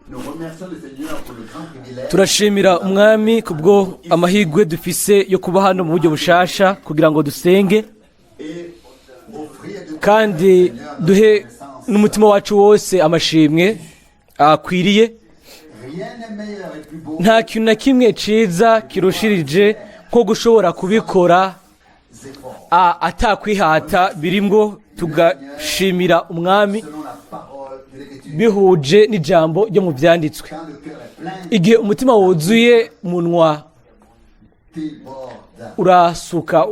Nous remercions le Seigneur pour le grand privilège Turashimira Umwami kubwo amahirwe dufise yo kuba hano mu buryo bushasha kugira ngo dusenge et offrir de kandi duhe n'umutima wacu wose amashimwe akwiriye. Rien n'est meilleur et plus beau Nta kintu na kimwe ciza kirushirije nko gushobora kubikora efforts atakwihata birimwo, tugashimira Umwami selon la parole de l'Écriture. bihuje n'ijambo ryo mu Vyanditswe. Quand le cœur est plein, Igihe umutima wuzuye, umunwa déborde. urasuka,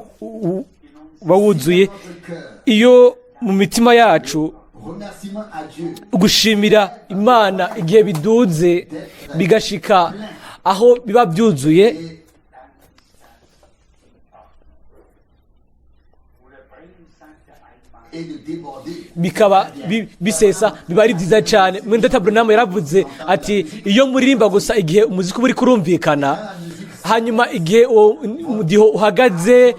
uba wuzuye. Notre cœur, Iyo mu mitima yacu remerciement à Dieu gushimira Imana igihe biduze bigashika aho biba byuzuye, et de déborder. bikaba bisesa, biba ari byiza cyane. Mwene data Branham yaravuze ati: "Iyo muririmba gusa igihe umuziki uba uri kurumvikana, hanyuma igihe uwo umudiho uhagaze,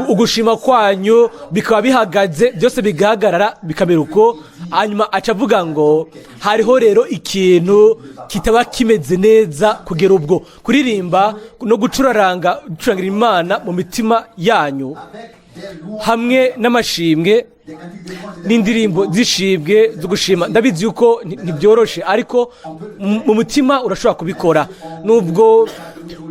ugushima kwanyu bikaba bihagaze, byose bigahagarara bikamera uko." Hanyuma aca avuga ngo hariho rero ikintu kitaba kimeze neza kugera ubwo kuririmba no gucuraranga, gucurangira Imana mu mitima yanyu Avec des louanges, hamwe n'amashimwe des cantiques de louanges, des n'indirimbo z'ishimwe zo gushima. Ndabizi yuko ntibyoroshe, ariko mu mutima urashobora kubikora. Nubwo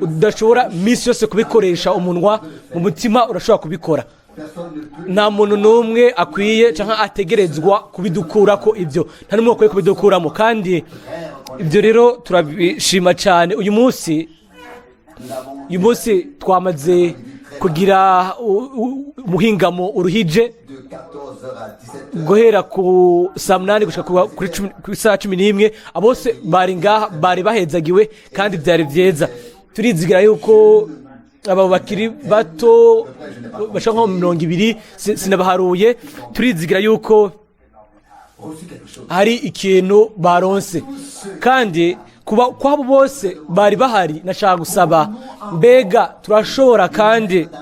udashobora minsi yose kubikoresha umunwa, mu mutima urashobora kubikora. Personne ne peut Nta muntu n'umwe akwiye cyangwa ategerezwa kubidukurako ibyo, nta n'umwe akwiye kubidukuramo. Kandi ibyo rero turabishima cyane uyu munsi. Nous avons Uyu munsi twamaze kugira umuhingamo uruhije, de 14h à 17h. guhera ku saa 8 gushika ku isaha 11. Abose bari ngaha bari bahezagiwe kandi byari byiza. Turizigira yuko aba bakiri bato bashaka nko 20, sinabaharuye, turizigira yuko Reçu quelque chose. hari ikintu baronse. Kandi kuba kwabo bose bari bahari, nashaka gusaba: mbega turashobora kandi Dans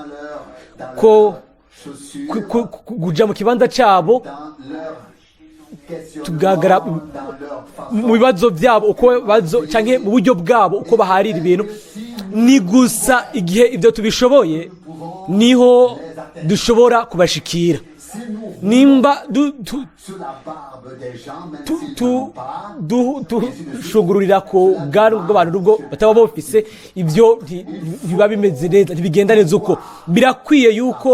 leur ko chaussures, kuja mu kibanza cyabo, dans leur questionnement, tugahagarara dans leur façon mu bibazo byabo uko bazo canke mu buryo bwabo uko baharira ibintu? Ni gusa igihe ibyo tubishoboye niho dushobora kubashikira. Si nous Nimba sur la barbe des gens, même s'ils n'en ont pas, dushugururira ku bwanwa bw'abantu nubwo bataba bofise ibyo, ntibiba bimeze neza, ntibigenda neza uko birakwiye. Yuko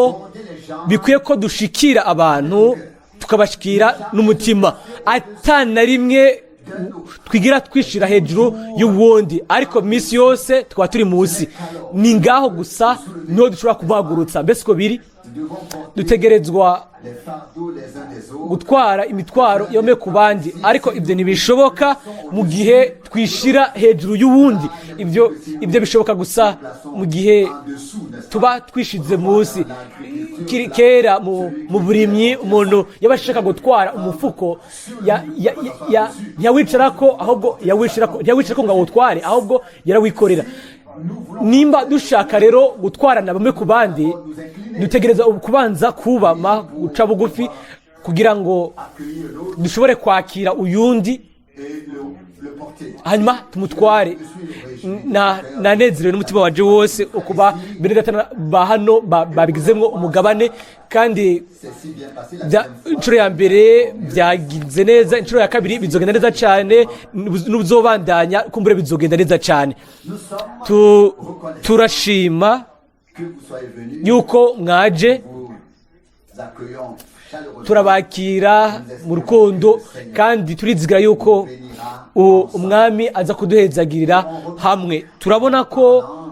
bikwiye ko dushikira abantu, tukabashikira n'umutima, ata na rimwe twigira twishira hejuru y'uwundi, ariko minsi yose tukaba turi munsi. Ni ngaho gusa niho dushobora kubahagurutsa. Mbese uko biri, nous devons porter dutegerezwa les fardeaux les uns des autres. gutwara imitwaro yomwe ku bandi, ariko ibyo ntibishoboka mu gihe twishira hejuru y'uwundi. Ibyo bishoboka gusa mu gihe En dessous, n'est-ce pas? tuba twishize munsi. Kera mu burimyi, umuntu yaba ashaka gutwara umufuko, ntiyawicarako, ahubwo yawicarako, ntiyawicarako ngo awutware, ahubwo yarawikorera. Nimba dushaka rero gutwarana bamwe ku bandi, dutegereza kubanza kubama, guca bugufi, kugira ngo Accueillir l'autre dushobore kwakira uyundi, et le porter. hanyuma tumutware. Nanezerewe n'umutima wanje wose ukuba bene data ba hano babigizemwo umugabane. Kandi C'est si bien passé la deuxième fois. inshuro ya mbere byagenze neza, inshuro ya kabiri bizogenda neza cyane, n'ubuzobandanya kumbure bizogenda neza cyane. Nous sommes Turashima que vous soyez venus. yuko mwaje. Nous accueillons chaleureusement. Turabakira mu rukundo kandi turizigira yuko Umwami aza kuduhezagirira hamwe. Turabona ko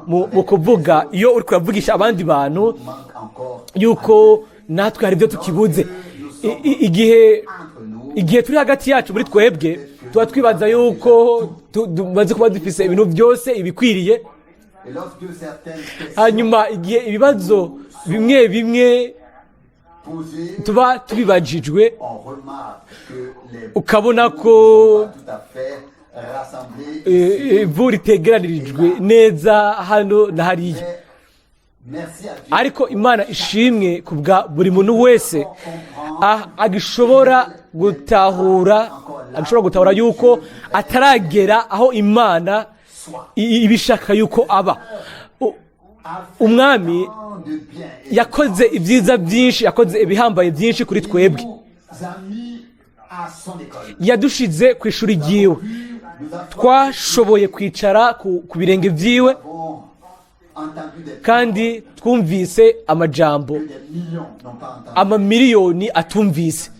mu kuvuga, iyo uri kuravugisha abandi bantu, Manque encore yuko natwe hari ibyo tukibuze. Igihe entre nous. igihe turi hagati yacu muri twebwe, tuba twibaza yuko tumaze kuba dufise ibintu byose ibikwiriye. Et lorsque certaines questions Hanyuma igihe ibibazo bimwe bimwe posées, tuba tubibajijwe, on remarque que les ukabona ko sont pas tout à fait rassemblés. Ivu ritegeranirijwe neza hano na hariya. Mais merci à Dieu. Ariko Imana ishimwe ku bwa buri muntu wese agishobora gutahura, ashobora gutahura yuko ataragera aho Imana ibishaka yuko aba. Umwami Tant de bien et yakoze ibyiza byinshi, yakoze ibihambaye byinshi kuri twebwe. nous a mis à son école. Yadushize ku ishuri ryiwe. Nous avons Twashoboye kwicara ku birenge byiwe entendu des kandi twumvise amajambo que des millions n'ont pas entendu. amamiliyoni atumvise.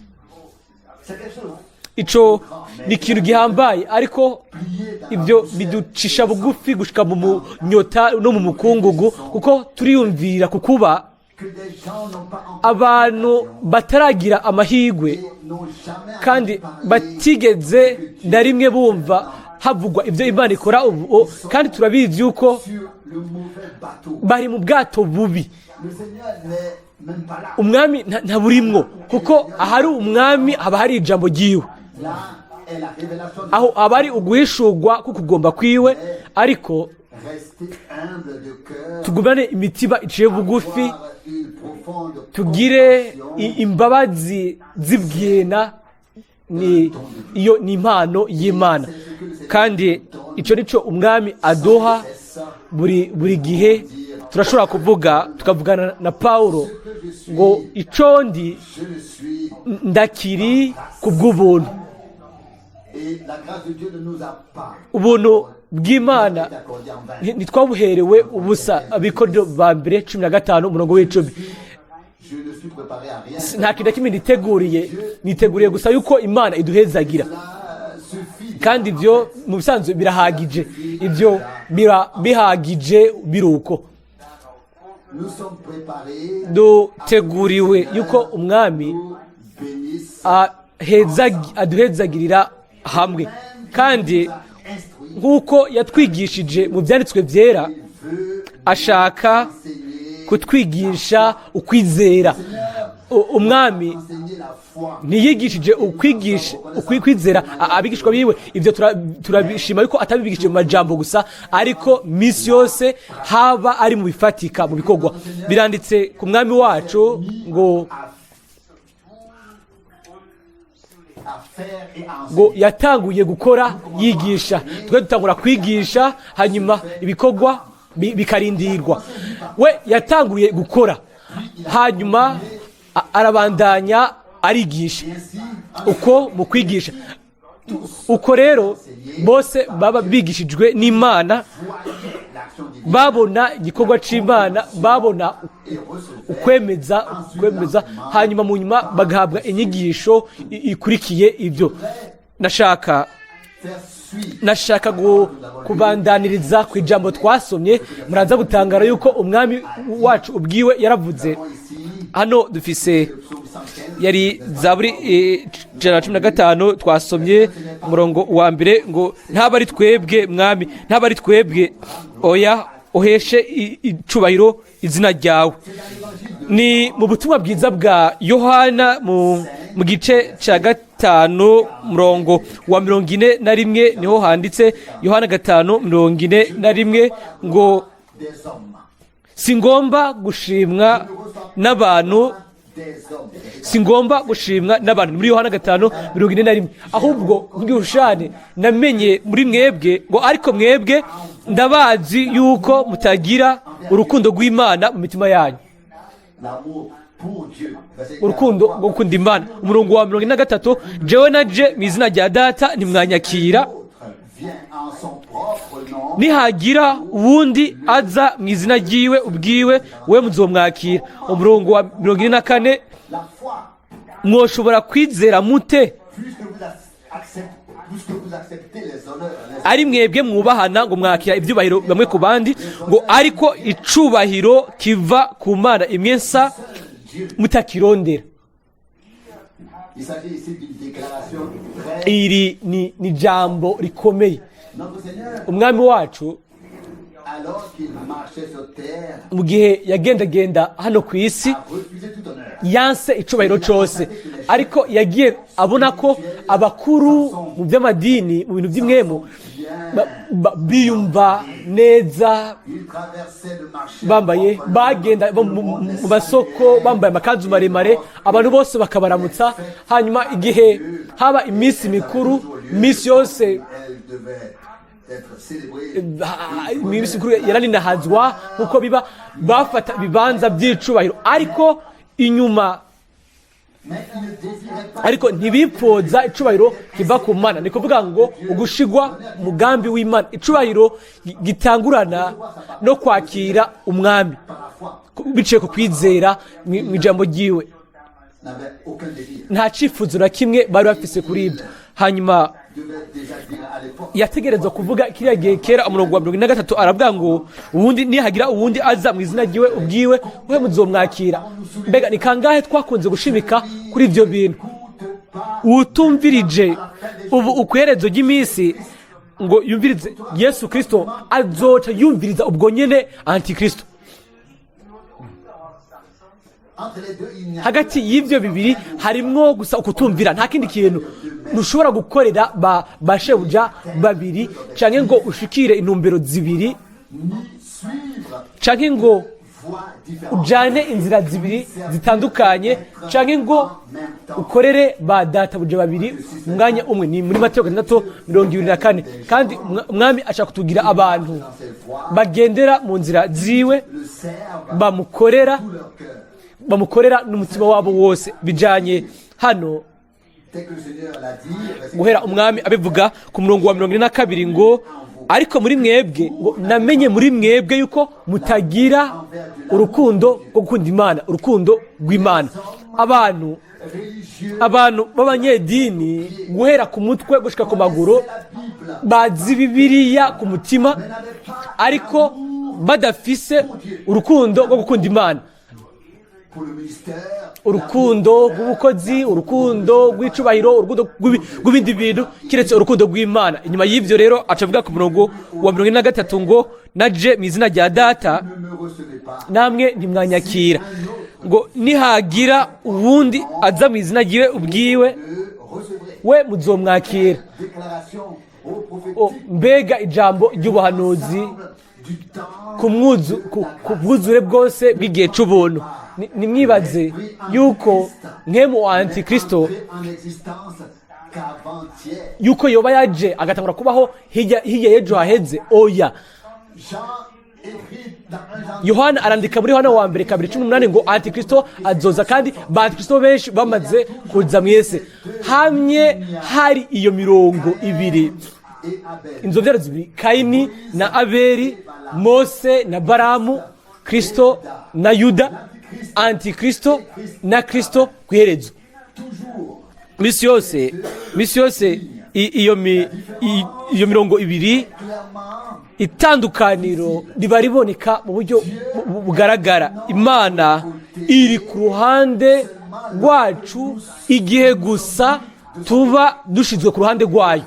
C'est quelque chose. Ico ni ikintu gihambaye, ariko ibyo biducisha bugufi gushika mu munyota no mu mukungugu, kuko turiyumvira ku kuba Que des gens n'ont pas encore abantu bataragira amahirwe et n'ont jamais kandi entendu parler batigeze na rimwe bumva havugwa ibyo Imana ikora ubu, kandi turabizi yuko sur le mauvais bateau. bari mu bwato bubi. Le Seigneur n'est même pas là. Umwami ntaburimwo, kuko ahari umwami haba hari ijambo ryiwe. Là est la révélation de Aho aba ari uguhishurwa k'ukugomba kwiwe, ariko rester humble de cœur, tugumane imitima iciye bugufi, avoir une profonde tugire compassion imbabazi z'ibwena. Ni iyo ni impano y'Imana, kandi icyo ni cyo umwami aduha buri gihe. Turashobora kuvuga, tukavugana na Pawulo ngo: "Ico ndi, Je le suis ndakiri ku bw'ubuntu." et la grâce de Dieu ne nous a pas Ubuntu bw'Imana été accordée en vain. ntitwabuherewe ubusa. Abikorinto ba mbere 15, umurongo w'10. Je ne suis préparé à rien. Nta kintu na kimwe niteguriye, niteguriye gusa yuko Imana iduhezagira. Cela suffit. Kandi ibyo mu bisanzwe birahagije, ibyo bihagije biruko. Nous sommes préparés Duteguriwe yuko umwami nous bénisse aduhezagirira hamwe, kandi instruit nk'uko yatwigishije mu byanditswe byera, veut ashaka enseigner kutwigisha ukwizera. Umwami enseigner la foi. ntiyigishije ukwigisha ukwizera abigishwa biwe. Ibyo turabishima yuko atabibigishije mu majambo gusa, ariko misi yose haba ari mu bifatika, mu bikorwa. Biranditse ku mwami wacu ngo À faire et à ngo enseigner. yatanguye gukora yigisha. Twe dutangura kwigisha, hanyuma ibikorwa bikarindirwa. We yatanguye gukora, hanyuma arabandanya arigisha. Ainsi, Uko mu kwigisha uko rero, bose baba bigishijwe n'Imana, voyez l'action divine babona igikorwa c'Imana, babona et recevez ukwemeza, hanyuma mu nyuma bagahabwa inyigisho ikurikiye ibyo. Nashaka faire suite nashaka kubandaniriza ku ijambo twasomye. Muraza gutangara yuko umwami wacu ubwiwe yaravuze. ici Hano dufise le psaume 115 yari Zaburi 115 twasomye, umurongo wa mbere ngo: "Ntaba ari twebwe, Mwami, ntaba ari twebwe, oya, uheshe icubahiro izina ryawe." Ni mu butumwa bwiza bwa Yohana mu gice cya 5, murongo wa 41, niho handitse. Yohana 5, 41 ngo: des hommes "Si ngomba gushimwa n'abantu, des hommes. si ngomba gushimwa n'abantu." Muri Yohana 5, 41: "Ahubwo mbwihushane namenye muri mwebwe," ngo "ariko mwebwe ndabazi yuko mutagira urukundo rw'Imana mu mitima yanyu." L'amour pour Dieu. Verset Urukundo rwo gukunda Imana. Umurongo wa 43: "Jewe naje mu izina rya Data, ntimwanyakira. Autre vient en son propre nom. Nihagira uwundi aza mu izina ryiwe ubwiwe, we muzomwakira." Umurongo wa 44: La foi, "Mwoshobora kwizera mute puisque vous acceptez les honneurs, les ari mwebwe mwubahana, ngo mwakira ibyubahiro bamwe ku bandi," ngo "ariko icubahiro kiva ku Mana imwe nsa Dieu." mutakirondera?" Il s'agit ici d'une déclaration très. Iri ni jambo rikomeye. Notre Seigneur, Umwami wacu, alors qu'il marchait sur terre, mu gihe yagendagenda hano ku isi, a refusé tout honneur. yanse icubahiro cose, ariko yagiye abona ko abakuru mu by'amadini, mu bintu by'impwemu, biyumva neza, Ils traversaient le marché bambaye, proprement. bagenda mu masoko bambaye amakanzu maremare, abantu bose bakabaramutsa. Hanyuma igihe haba iminsi mikuru, iminsi yose, Elle devait être célébrée. Iminsi mikuru yaraninahazwa nkuko biba, bafata ibibanza by'icubahiro, ariko inyuma Mais ils ne désiraient pas ariko ntibipfuza icubahiro kiva ku Mana, ni kuvuga ngo ugushigwa umugambi w'Imana, icubahiro gitangurana no kwakira Umwami par la foi, biciye ku kwizera mu ijambo ryiwe. n'avaient aucun désir. Nta cyifuzo na kimwe bari bafise kuri ibyo. Hanyuma Devait déjà dire à l'époque yategerezwa kuvuga kiriya gihe kera, umurongo wa 43, aravuga ngo uwundi nihagira uwundi aza mu izina ryiwe ubwiwe, we muzomwakira. Mbega ni kangahe twakunze gushimika kuri ibyo bintu! Utumvirije ubu ukwerezo ry'iminsi ngo yumvirize Yesu Kirisito, azoca yumviriza ubwo nyene antikristo. Entre les deux, il n'y a Hagati y'ibyo bibiri harimwo gusa ukutumvira, nta kindi kintu. Ntushobora gukorera ba shebuja babiri, canke ngo ushikire intumbero zibiri, ni suivre canke ngo voies différentes. ujane inzira zibiri zitandukanye, canke ngo ukorere ba databuja babiri umwanya umwe. Ni muri Mateyo 6:24. Kandi Umwami ashaka kutugira abantu bagendera mu nzira ziwe, Le servent bamukorera, tout leur cœur. bamukorera n'umutima wabo wose. Bijanye hano, Tel que le Seigneur l'a dit, verset guhera Umwami abivuga ku murongo wa 42 ngo: "Ariko muri mwebwe, ngo namenye muri mwebwe yuko mutagira urukundo rwo gukunda Imana, urukundo rw'Imana." Abantu, religieux, abantu b'abanyedini guhera ku mutwe gushika ku maguru, la Bible, bazi Bibiliya ku mutima, ariko badafise urukundo rwo gukunda Imana, pour le ministère, urukundo rw'ubukozi, urukundo rw'icubahiro, urukundo rw'ibindi bintu keretse urukundo rw'Imana. Inyuma y'ibyo rero aca avuga ku murongo wa 43 ngo: "Naje mu izina rya Data, ne me recevez pas. namwe ntimwanyakira." Ngo nihagira uwundi aza mu izina ryiwe ubwiwe, Le recevrez. we muzomwakira. Déclaration au prophétique O, mbega ijambo ry'ubuhanuzi du temps ku bwuzure bwose bw'igihe c'ubuntu! Nimwibaze yuko nkemu wa antikristo entré en existence qu'avant-hier. yuko yoba yaje agatangura kubaho hirya y'ejo haheze. Oya. Jean écrit dans 1 Jean Yohana arandika muri Yohana wa mbere 2:18 ngo antikristo azoza, kandi ba antikristo benshi bamaze kuza mwese. Hamye hari iyo mirongo ibiri, et Abel. inzovyaro zibiri, Kayini na Abeli, Mose na Baramu, Kristo na Yuda, antikristo na Kristo ku iherezo. Toujours Misi yose, misi yose, iyo mirongo ibiri, clairement itandukaniro riba riboneka mu buryo bugaragara. Imana iri ku ruhande rwacu igihe gusa tuba dushizwe ku ruhande rwayo,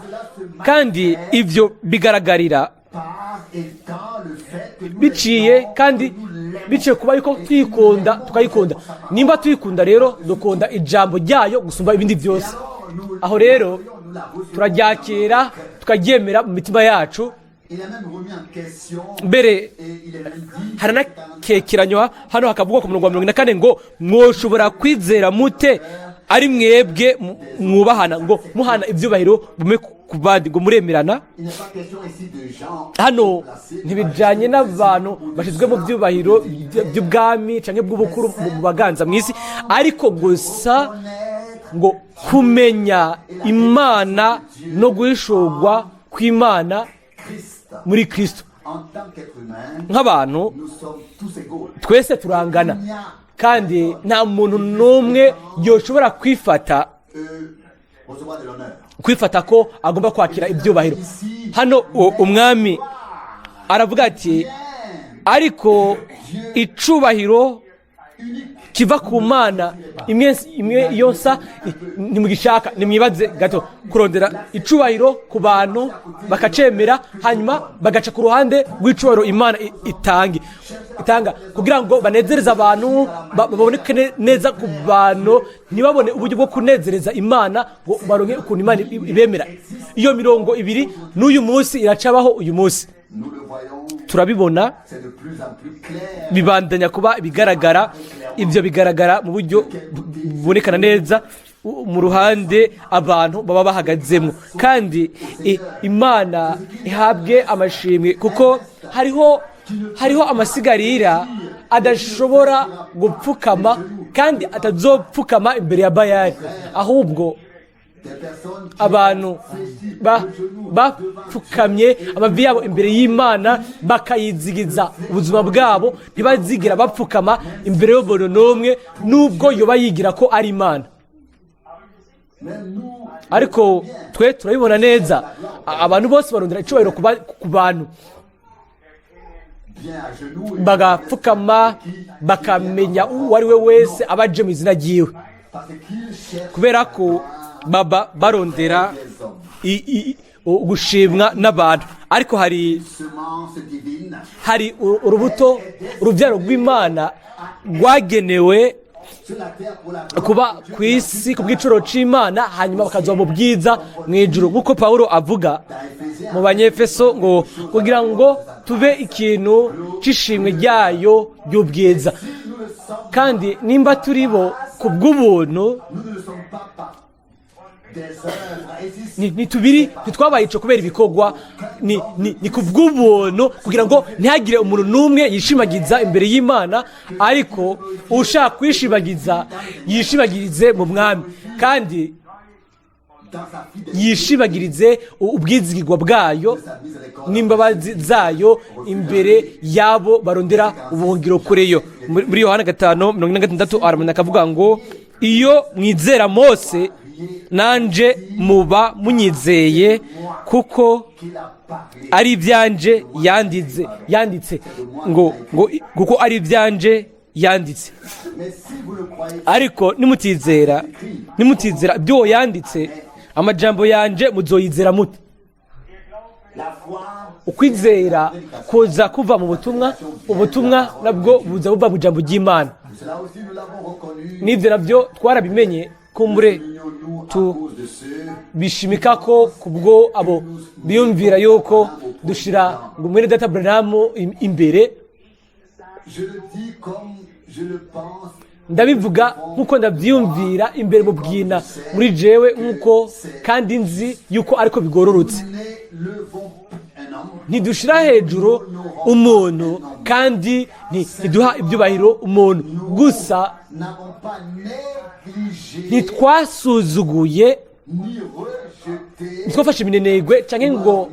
kandi ibyo bigaragarira par étant le fait que nous biciye, kandi biciye kuba yuko tuyikunda, tukayikunda. Nimba tuyikunda rero, dukunda ijambo ryayo gusumba ibindi byose. Aho rero nous la recevons. turaryakira, tukaryemera mu mitima yacu. Il a même remis en question Mbere et il est même dit haranakekeranywa hano, hakavugwa ku murongo wa 44 ngo: "Mwoshobora kwizera mute ari mwebwe mwubahana, ngo muhana ibyubahiro bume ku bandi, ngo muremerana?" Il n'est pas question ici de gens Hano placés ntibijyanye n'abantu bashyizwe mu byubahiro by'ubwami cyangwa bw'ubukuru mu baganza mu isi, ariko gusa connaître ngo kumenya Imana no guhishurwa kw'Imana Christ. muri Kristo. En tant qu'être humain, Nk'abantu, nous sommes tous égaux. twese turangana, kandi nta muntu n'umwe yoshobora kwifata Recevoir de l'honneur. kwifata ko agomba kwakira ibyubahiro. Hano Umwami aravuga ati: "Ariko icubahiro kiva ku Mana imwe imwe iyo nsa ntimugishaka." Nimwibaze gato, kurondera icubahiro ku bantu bakacemera, hanyuma bagaca ku ruhande rw'icubahiro Imana itanga kugira ngo banezereze abantu, baboneke neza ku bantu, ntibabone uburyo bwo kunezereza Imana ngo baronke ukuntu Imana ibemera. Iyo mirongo ibiri n'uyu munsi iracabaho uyu munsi. Nous le voyons. Turabibona, C'est de plus en plus clair. bibandanya kuba ibigaragara. Ibyo bigaragara mu buryo bubonekana neza mu ruhande abantu baba bahagazemo. Kandi Imana ihabwe amashimwe, kuko hariho amasigarira adashobora gupfukama kandi atazopfukama imbere ya Bayari, ahubwo Des personnes qui abantu bapfukamye amavi yabo imbere y'Imana, bakayizigiza ubuzima bwabo, ntibazigira bapfukama imbere y'umuntu n'umwe, nubwo yoba yigira ko ari Imana. Même nous, Ariko twe turabibona neza. Abantu bose barondera icyubahiro ku bantu, bien à genoux, et bagapfukama, bakamenya uwo ari we wese aba aje mu izina ryiwe, parce qu'ils cherchent kubera ko baba barondera des hommes. gushimwa n'abantu. Ariko hari Semence divine hari urubuto, urubyaro rw'Imana rwagenewe sur la terre pour la kuba ku isi ku bw'icuro c'Imana, hanyuma bakazoba mu bwiza mu ijuru, nk'uko Pawulo avuga mu Banyefeso ngo kugira ngo tube ikintu c'ishimwe ryayo ry'ubwiza. Kandi nimba turi bo ku bw'ubuntu, Nous ne le sommes pas par des œuvres. Et si ntitubiri, ntitwabaye ico kubera ibikorwa, ni ku bw'ubuntu, kugira ngo ntihagire umuntu n'umwe yishimagiza imbere y'Imana. Ariko ushaka kwishimagiza yishimagirize mu Mwami, kandi dans sa fidélité, yishimagirize ubwizigirwa bwayo n'imbabazi zayo imbere y'abo barondera ubuhungiro kureyo. Muri Yohana 5:46 aramenya akavuga ngo: "Iyo mwizera Mose, nanje muba munyizeye, kuko qu'il a parlé. ari ibyanje yanditse." Ngo kuko ari ibyanje yanditse. Mais si vous ne croyez Ariko nimutizera ibyo uwo yanditse, amajambo yanje muzoyizera mute? La foi, Ukwizera kuza kuva mu butumwa, ubutumwa nabwo buza buva mu ijambo ry'Imana. Cela aussi nous l'avons reconnu. N'ibyo nabyo twarabimenye. Kumbure Unions-nous à cause de ceux bishimika ko kubwo abo biyumvira yuko dushira ngo mwene data Branham imbere. Je le dis comme je le pense. Ndabivuga nk'uko ndabyiyumvira imbere mu bwina muri jewe, nk'uko kandi nzi yuko ariko bigororotse. Nous n'élevons un homme. Ntidushira hejuru umuntu, kandi ntiduha ibyubahiro umuntu gusa. N'avons pas négligé Ntitwasuzuguye, ni rejeté ntitwafashe iminenegwe cyangwa ngo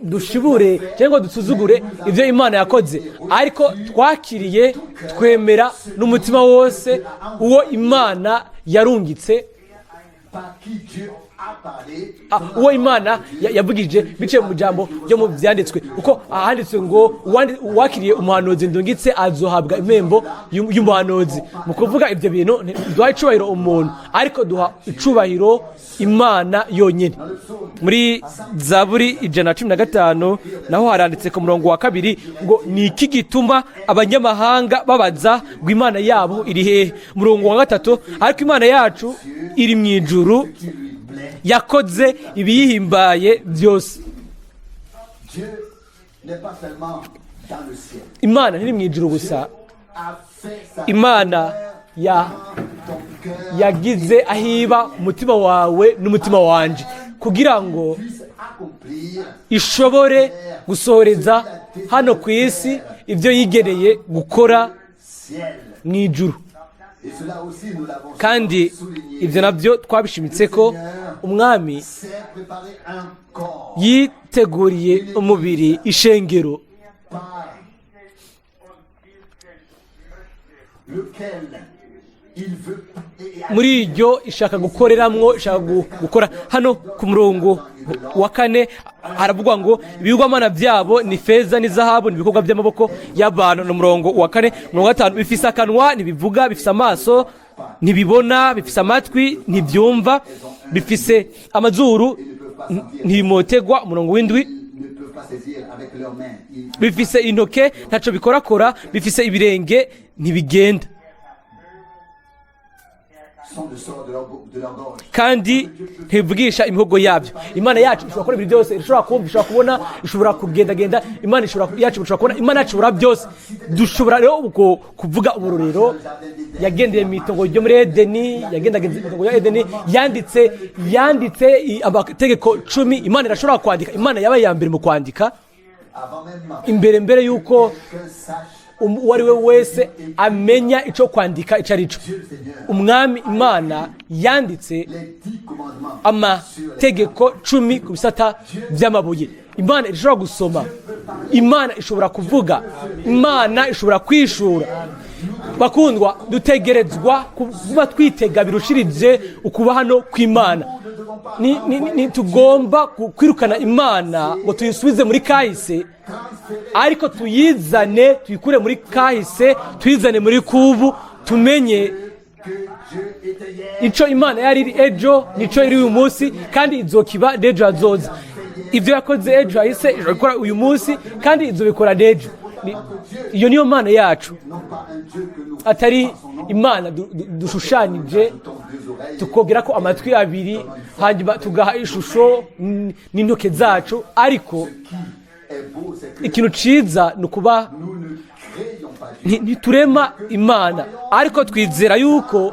dushibure cyangwa ngo dusuzugure ibyo Imana yakoze, ariko twakiriye, twemera n'umutima wose uwo Imana yarungitse, par qui Dieu a parlé. Uwo Imana yavugije biciye mu jambo ryo mu byanditswe, kuko ahanditswe ngo uwakiriye umuhanuzi ndungitse azohabwa impembo y'umuhanuzi. Mu kuvuga ibyo bintu, ntiduha icubahiro umuntu, ariko duha icubahiro Imana yonyine. Muri Zaburi 115 naho haranditse ku murongo wa 2 ngo: "Ni iki gituma abanyamahanga babaza ngo Imana yabo iri hehe?" Murongo wa 3: "Ariko Imana yacu iri mu ijuru, yakoze ibiyihimbaye byose." Dieu n'est pas seulement dans le ciel. Imana ntiri mu ijuru gusa. A fait sa Imana ton cœur yagize ahiba umutima wawe n'umutima wanje, kugira ngo puisse accomplir ishobore gusohoreza hano ku isi ibyo yigeneye gukora ciel. mu ijuru. Et cela aussi, nous l'avons Kandi souligné. ibyo nabyo twabishimitse ko Umwami S'est préparé un corps yiteguriye umubiri, ishengero, par lequel il veut et muri iryo ishaka gukoreramwo, ishaka gukora. Hano ku murongo wa 4 haravugwa ngo ibigwamana byabo ni feza n'izahabu, ni ibikorwa by'amaboko y'abantu. Ni umurongo wa 4. Umurongo wa 5: "Bifise akanwa ntibivuga, bifise amaso ntibibona, bifise amatwi ntibyumva, bifise amazuru ntibimotegwa." Umurongo w'7: ne peuvent pas saisir avec leurs mains. Ils "Bifise intoke ntaco bikorakora, bifise ibirenge ntibigenda." son ne sort de leur gorge. Kandi ntibivugisha imihogo yabyo. Imana yacu ishobora gukora ibintu byose, ishobora kumva, ishobora kubona, ishobora kugendagenda. Imana ishobora yacu ishobora kubona, Imana yacu ishobora byose. Dushobora rero ubwo kuvuga uburorero: yagendeye mu itongo ryo muri Edeni, yagendagenze mu itongo rya Edeni, yanditse amategeko 10. Imana irashobora kwandika. Imana yabaye iya mbere mu kwandika. Avant même Imbere y'uko qu'un sache uwo ari we wese amenya icyo kwandika icyo ari cyo, Umwami Imana yanditse les 10 commandements amategeko 10 ku bisata by'amabuye. Imana ishobora gusoma, Imana ishobora kuvuga, Imana ishobora kwishura. Bakundwa, dutegerezwa kuba twitega birushirije ukuba hano kw'Imana. Tugomba kwirukana Imana ngo tuyisubize muri kahise, ariko tuyizane, tuyikure muri kahise, tuyizane muri kubu, tumenye que Dieu était hier, icyo Imana yari iri ejo nicyo iri uyu munsi, kandi izokiba n'ejo hazoza. Ibyo yakoze ejo hahise ishobora gukora uyu munsi, kandi izobikora n'ejo. Iyo niyo Mana yacu, non pas un Dieu que nous atari Imana dushushanyije, ajoutons deux oreilles, tukongera ko amatwi abiri, hanyuma tugaha ishusho n'intoke zacu. Ariko qui est beau, c'est que ikintu ciza ni ukuba nous ne créons pas Dieu. Ntiturema Imana, ariko twizera yuko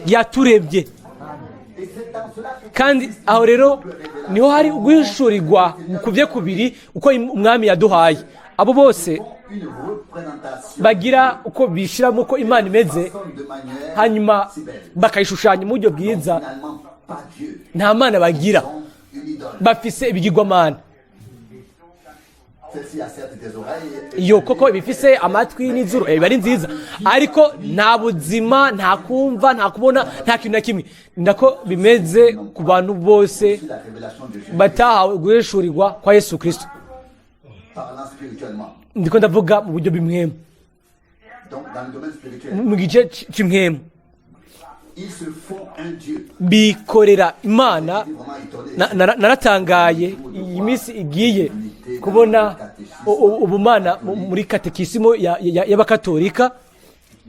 yaturemye. Et c'est dans cela que Kandi aho rero niho hari uguhishurirwa mu kubiri uko Umwami yaduhaye. Abo bose une représentation bagira uko bishiramo uko Imana imeze, de manière hanyuma si belle. bakayishushanya mu buryo bwiza, Finalement, pas Dieu. nta Mana bagira. Ils ont une idole. Bafise ibigirwamana. Celle-ci a certes des oreilles. Iyo koko ibifise amatwi n'izuru, biba ari nziza, ariko nta buzima, nta kumva, nta kubona, nta kintu na kimwe. Nako bimeze ku bantu bose La révélation de Jésus batahawe guhishurirwa kwa Yesu Kristo. parlant spirituellement. Ndiko ndavuga mu buryo bw'impwemu. Donc, dans le domaine spirituel, Mu gice c'imwemu, ils se font un Dieu. bikorera Imana. C'est vraiment étonné. Naratangaye iyi minsi igiye kubona ubumana muri katekisimo y'abakatolika.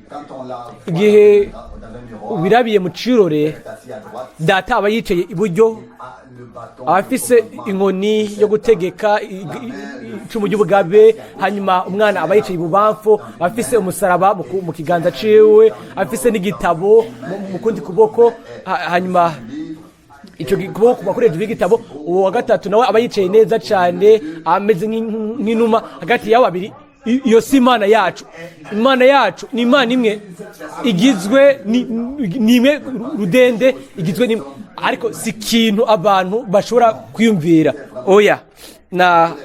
Quand on la voit Igihe dans un miroir, ubirabiye mu cirore, elle est assise à droite, data aba yicaye iburyo, a le bâton aba afise de commandement. inkoni yo gutegeka, icumu ry'ubugabe, hanyuma umwana aba yicaye ibubamfu, aba afise umusaraba mu kiganza ciwe, afise n'igitabo mu kundi kuboko, hanyuma icyo kuboko kuba kuri hejuru y'igitabo. Uwo wa gatatu nawe aba yicaye neza cyane, ameze nk'inuma hagati y'abo babiri. Iyo si Imana yacu. Imana yacu ni Imana imwe igizwe ni imwe rudende, igizwe n'imwe, ariko si ikintu abantu bashobora kwiyumvira. Oya, na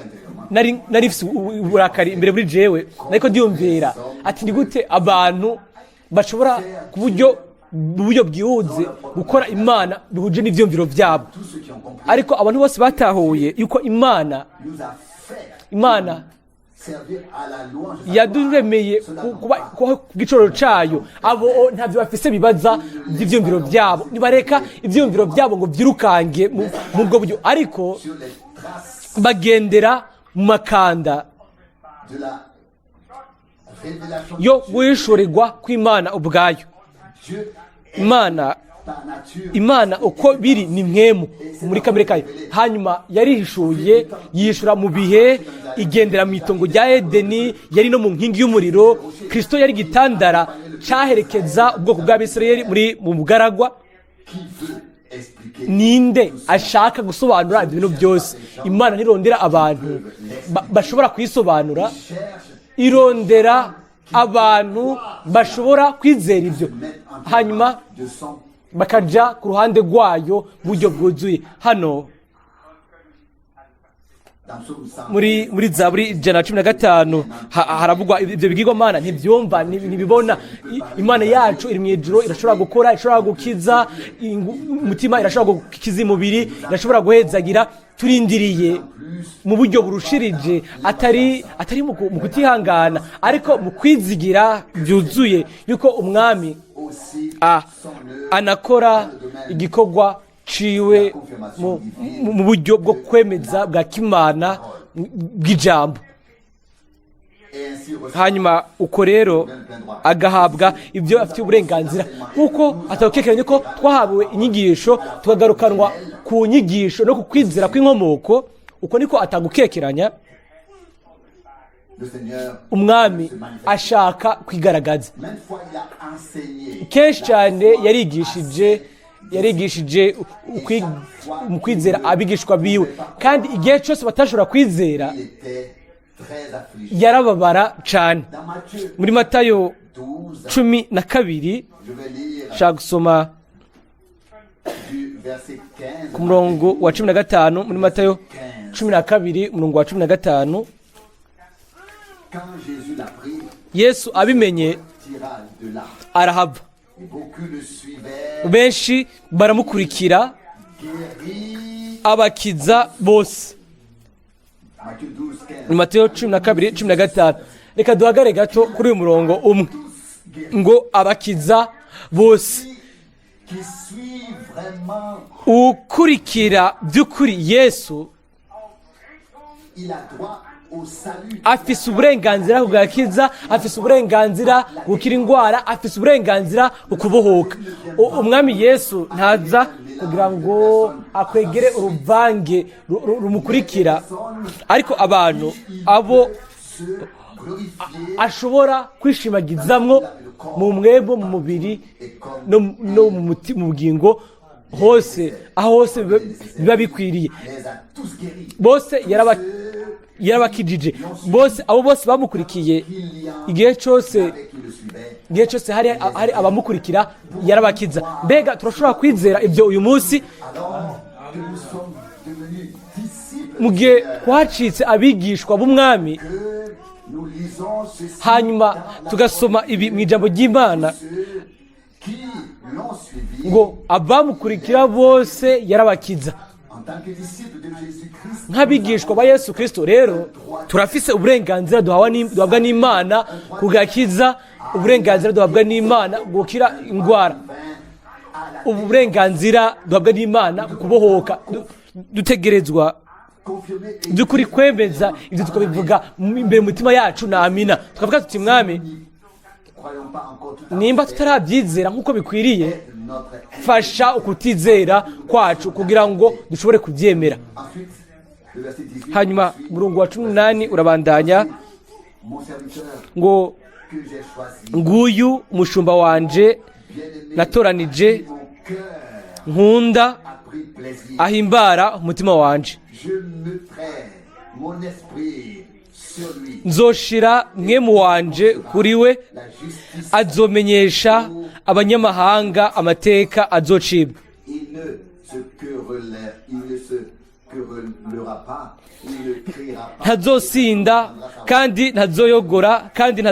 nari mfise uburakari imbere muri jewe, ariko ndiyumvira ati: ni gute abantu bashobora ku buryo mu buryo bwihuse gukora Imana bihuje n'ivyumviro vyabo? Tous ceux qui ont compris Ariko abantu bose batahuye yuko Imana nous a fait Imana servir à la louange de sa yaduremeye kuba kubaho ku giciro cayo, abo ntavyo bafise bibaza by'ivyumviro vyabo. Nibareka ivyumviro vyabo ngo vyirukange mu bwo buryo, ariko sur les traces bagendera mu makanda de la révélation yo de Dieu. guhishurirwa kw'Imana ubwayo. Dieu est Imana par nature Imana uko biri ni mwemu muri kamere kayo, hanyuma yarihishuye, yishura mu bihe, igendera mu itongo rya Edeni, yari no mu nkingi y'umuriro. Kristo yari igitandara cyaherekeza ubwoko bw'Abisirayeli muri mu bugaragwa. Qui veut expliquer Ninde ashaka gusobanura ibyo bintu byose? Imana ntirondera abantu bashobora kuyisobanura, cherche irondera abantu bashobora kwizera ibyo, mettre en hanyuma de son bakaja ku ruhande rwayo mu buryo bwuzuye. Hano dans Psaume 100 muri Zaburi 115 haravugwa ibyo bigirwamana ntibyumva, ntibibona. Imana yacu iri mu ijuru, irashobora gukora, ishobora gukiza umutima, irashobora gukiza umubiri, irashobora guhezagira. Turindiriye mu buryo burushirije, atari mu kutihangana, ariko mu kwizigira byuzuye yuko Umwami aussi son œuvre anakora igikorwa ciwe mu buryo bwo kwemeza bwa kimana bw'ijambo. Et ainsi Hanyuma uko rero agahabwa ibyo afitiye uburenganzira, nk'uko atakekeranye ko twahawe inyigisho, tukagarukanwa ku nyigisho no ku kwizera kw'inkomoko. Uko niko atagukekeranya. Le Seigneur Umwami se manifeste. ashaka kwigaragaza. Maintes fois, il a enseigné. Kenshi cyane yarigishije mu kwizera abigishwa biwe, kandi igihe cyose batashobora kwizera, Il était très affligé. yarababara cyane. Dans Matthieu Muri Matayo 12, 12, je vais lire nshaka gusoma du verset 15. ku murongo wa 15, muri Matayo 12, umurongo wa 15. Quand Jésus l'apprit, Yesu abimenye, tira de là. arahava. Et beaucoup le suivaient, Benshi baramukurikira, guérit. abakiza bose. Matthieu 12, 15. Ni Matayo 12, 15. Reka duhagare gato kuri uyu murongo umwe, ngo abakiza bose. Qui suit vraiment, Ukurikira by'ukuri Yesu il a droit au salut. afise uburenganzira ku gakiza, afise uburenganzira gukira indwara, afise uburenganzira ku kubohoka. Umwami Yesu ntaza kugira ngo akwegere uruvange rumukurikira, ariko abantu abo Se glorifier ashobora kwishimagizamwo mu mwebo, mu mubiri no mu bugingo hose, aho hose biba bikwiriye. les a tous guéris. Bose yarabakijije bose, abo bose bamukurikiye. Igihe cyose, Avec qui le suivaient, igihe cyose hari abamukurikira, yarabakiza. Mbega turashobora kwizera ibyo uyu munsi? Alors que nous sommes devenus disciples Mu du gihe Seigneur, twacitse abigishwa b'Umwami, que nous lisons ceci hanyuma dans la tugasoma ibi mu ijambo ry'Imana, ceux qui l'ont suivi ngo abamukurikira bose yarabakiza. En tant que disciples de Jésus-Christ, Nk'abigishwa ba Yesu Kirisito rero, turafise uburenganzira duhabwa n'Imana ku gakiza, uburenganzira duhabwa n'Imana gukira indwara, uburenganzira duhabwa n'Imana ku kubohoka. Dutegerezwa confirmer et by'ukuri kwemeza ibyo, tukabivuga imbere mu mitima yacu na amina, tukavuga tuti: "Mwami, ne croyons pas encore tout à nimba tutarabyizera nk'uko bikwiriye, notre fasha ukutizera kwacu kugira ngo dushobore kubyemera." Ensuite, le verset 18 Hanyuma poursuit. umurongo wa 18 urabandanya, Mon serviteur ngo que j'ai choisi, nguyu umushumba wanje bien-aimé, natoranije, à qui mon cœur nkunda, a pris plaisir. ahimbara umutima wanje. Je mettrai mon esprit sur lui. Nzoshira mwemu wanje kuri we, La justice, azomenyesha abanyamahanga amateka azocibwa. Il ne se querellera pas, il ne criera pas. Ntazosinda kandi ntazoyogora, kandi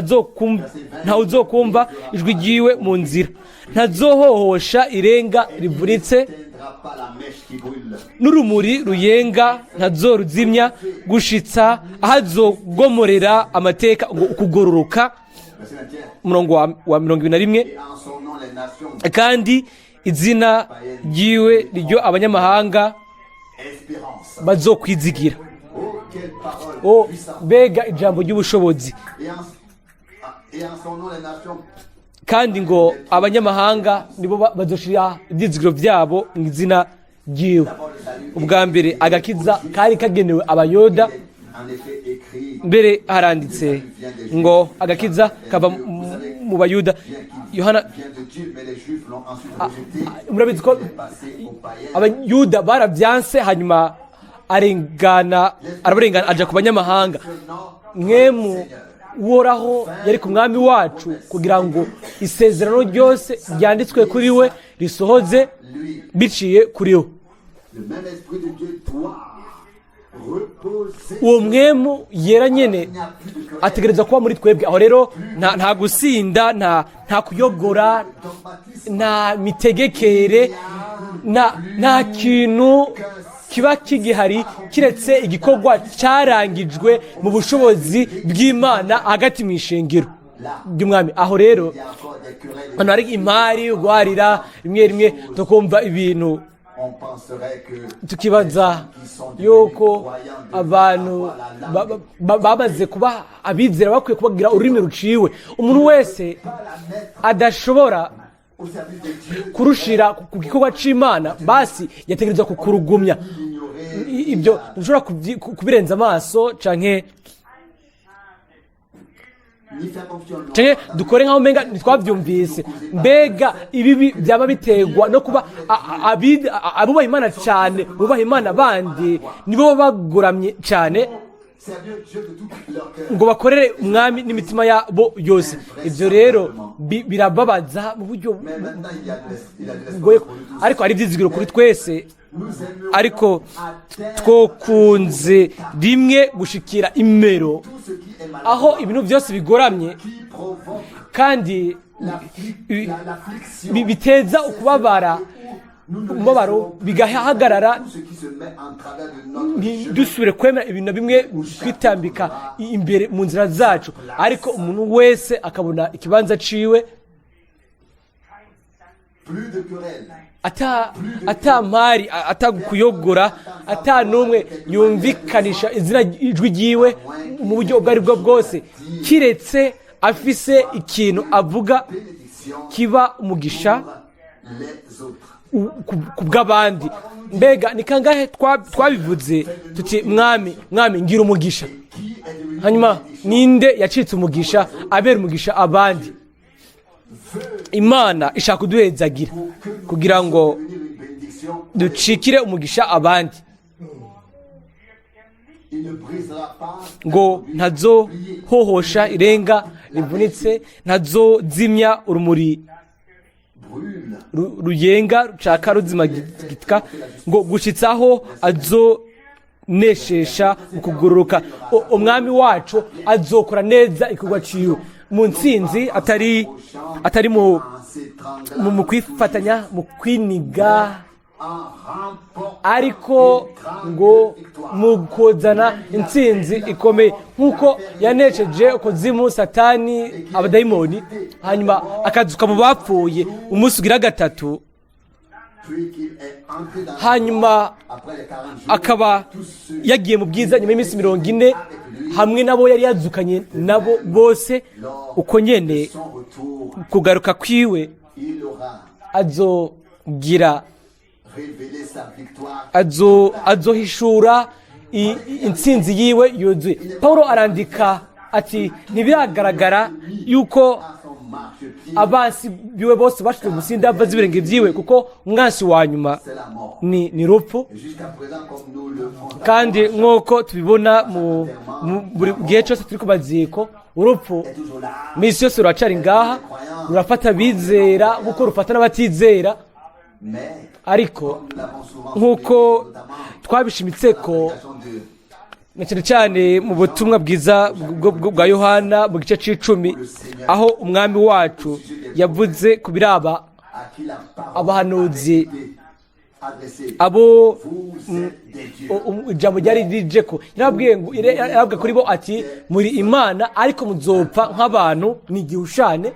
ntawuzokumva ijwi ryiwe mu nzira. Ntazohohosha irenga rivunitse, N'éteindra pas la mèche qui brûle. n'urumuri ruyenga ntazoruzimya, gushitsa aho azogomorera amateka ngo ukugororoka. Verset 21. Umurongo wa 21. Et en son nom, les nations Kandi izina ryiwe ryo abanyamahanga espérance. bazokwizigira. Oh, quelle parole O puissante. mbega ijambo ry'ubushobozi! Et en son nom, les nations Kandi ngo abanyamahanga nibo bazoshira ibyizigiro byabo mu izina ryiwe. Ubwa mbere agakiza kari kagenewe Abayuda. En effet écrit Mbere haranditse ngo agakiza kava mu Bayuda. Yohana vient de Dieu, mais les Juifs l'ont ensuite rejeté. Murabizi ko Il est passé aux païens. Abayuda barabyanse, hanyuma arengana, arabarengana, aja ku banyamahanga. Mwemu Uhoraho yari ku Mwami wacu kugira ngo isezerano ryose ryanditswe kuri we risohoze biciye kuri we. Le même esprit de Dieu doit reposer. Uwo mwemu yera nyene Il n'y a plus de querelle, ategereza kuba muri twebwe. Aho rero nta gusinda, nta kuyogora, dogmatisme, nta mitegekere, nta kintu kiba kigihari kiretse igikorwa cyarangijwe mu bushobozi bw'Imana hagati mu ishengero ry'Umwami. Aho rero il y a encore des querelles. hano hari impari, guharira, rimwe rimwe tukumva ibintu. On penserait que Tukibaza qui sont devenus yuko croyants devraient abantu avoir la langue, bamaze kuba abizera bakwiye kubagira ururimi ruciwe. Umuntu wese pas la mettre adashobora au service de Dieu, kurushira ku gikorwa c'Imana, basi yategerezwa kukurugumya. l'ignorer. Ibyo ntushobora kubirenza amaso canke Ni faire comme si on canke dukore nk'aho umenga ntitwavyumvise. Mbega ibibi byaba biterwa no kuba abubaha Imana cane, bubaha Imana bandi nibo baba bagoramye cane servir Dieu de tout leur cœur. ngo bakorere umwami n'imitima yabo yose. Ivyo rero birababaza mu buryo Mais maintenant, il y a de bugoye, l'espoir pour nous tous. ariko hari ivyizigiro kuri twese. Nous aimerions Ariko atteindre twokunze rimwe gushikira imero tout ce qui est aho maladroit, ibintu byose bigoramye qui provoque kandi l'affliction. biteza ukubabara, Nous ne umubabaro laisserons plus bigahagarara, tout ce qui se met en travers de notre chemin. ntidusubire kwemera ibintu na bimwe kwitambika imbere mu nzira zacu, ariko umuntu wese akabona ikibanza ciwe. Plus de querelles. Ata mpari, atagukuyogora, ata n'umwe yumvikanisha izina ijwi ryiwe mu buryo ubwo ari bwo bwose, kiretse afise ikintu avuga Bénédiction kiba umugisha pour les autres. ku bw'abandi. Mbega ni kangahe twabivuze tuti: "Mwami, mwami, ngira umugisha"? Qui est devenu Hanyuma bénédiction ninde yacitse umugisha, abera umugisha abandi? Imana ishaka kuduhezagira pour que nous kugira ngo puissions devenir une bénédiction? ducikire umugisha abandi. Il ne brisera pas Ngo ntazohohosha irenga rivunitse, ntazozimya urumuri brûle. Ruyenga rucaka ruzimagitka, ngo gushitsaho azoneshesha mu kugororoka. Umwami wacu azokora neza igikorwa ciwe mu ntsinzi, atari mu En s'étranglant, mu kwifatanya, mu kwiniga, en remportant ariko une grande ngo victoire. mu kuzana intsinzi ikomeye, nk'uko yanesheje ukuzimu, Satani, abadayimoni, hanyuma akazuka mu bapfuye umunsi ugira gatatu. Puis qu'il est entré dans la Hanyuma gloire après les 40 jours, akaba tous ceux yagiye mu bwiza nyuma y'iminsi 40 hamwe nabo yari yazukanye nabo bose, lors uko nyene de son retour, kugaruka kwiwe il aura azogira révélé sa victoire. azohishura intsinzi yiwe yuzuye. Paul arandika ati ntibiragaragara yuko À son marchepied, abansi biwe bose bashize munsi y'indava z'ibirenge vyiwe, kuko umwansi wa nyuma c'est la mort. ni rupfu. Et jusqu'à présent, comme nous le constatons, Kandi nk'uko tubibona mu buri gihe cyose turi ku maziko, urupfu est toujours là. misi yose ruracari ngaha, rurafata abizera nk'uko rufata n'abatizera. Mais, Ariko comme nous l'avons souvent nk'uko souligné, notamment twabishimitse ko dans la prédication de na cyane cyane mu butumwa bwiza bwa Yohana mu gice c'icumi, aho umwami wacu yavuze ku biraba à qui la parole abahanuzi, avait été adressée. Abo Vous êtes des dieux. Ijambo ryari rije ko yarababwiye ngo, yarababwiye kuri bo ati: "Muri imana, ariko muzopfa nk'abantu, ni igihushane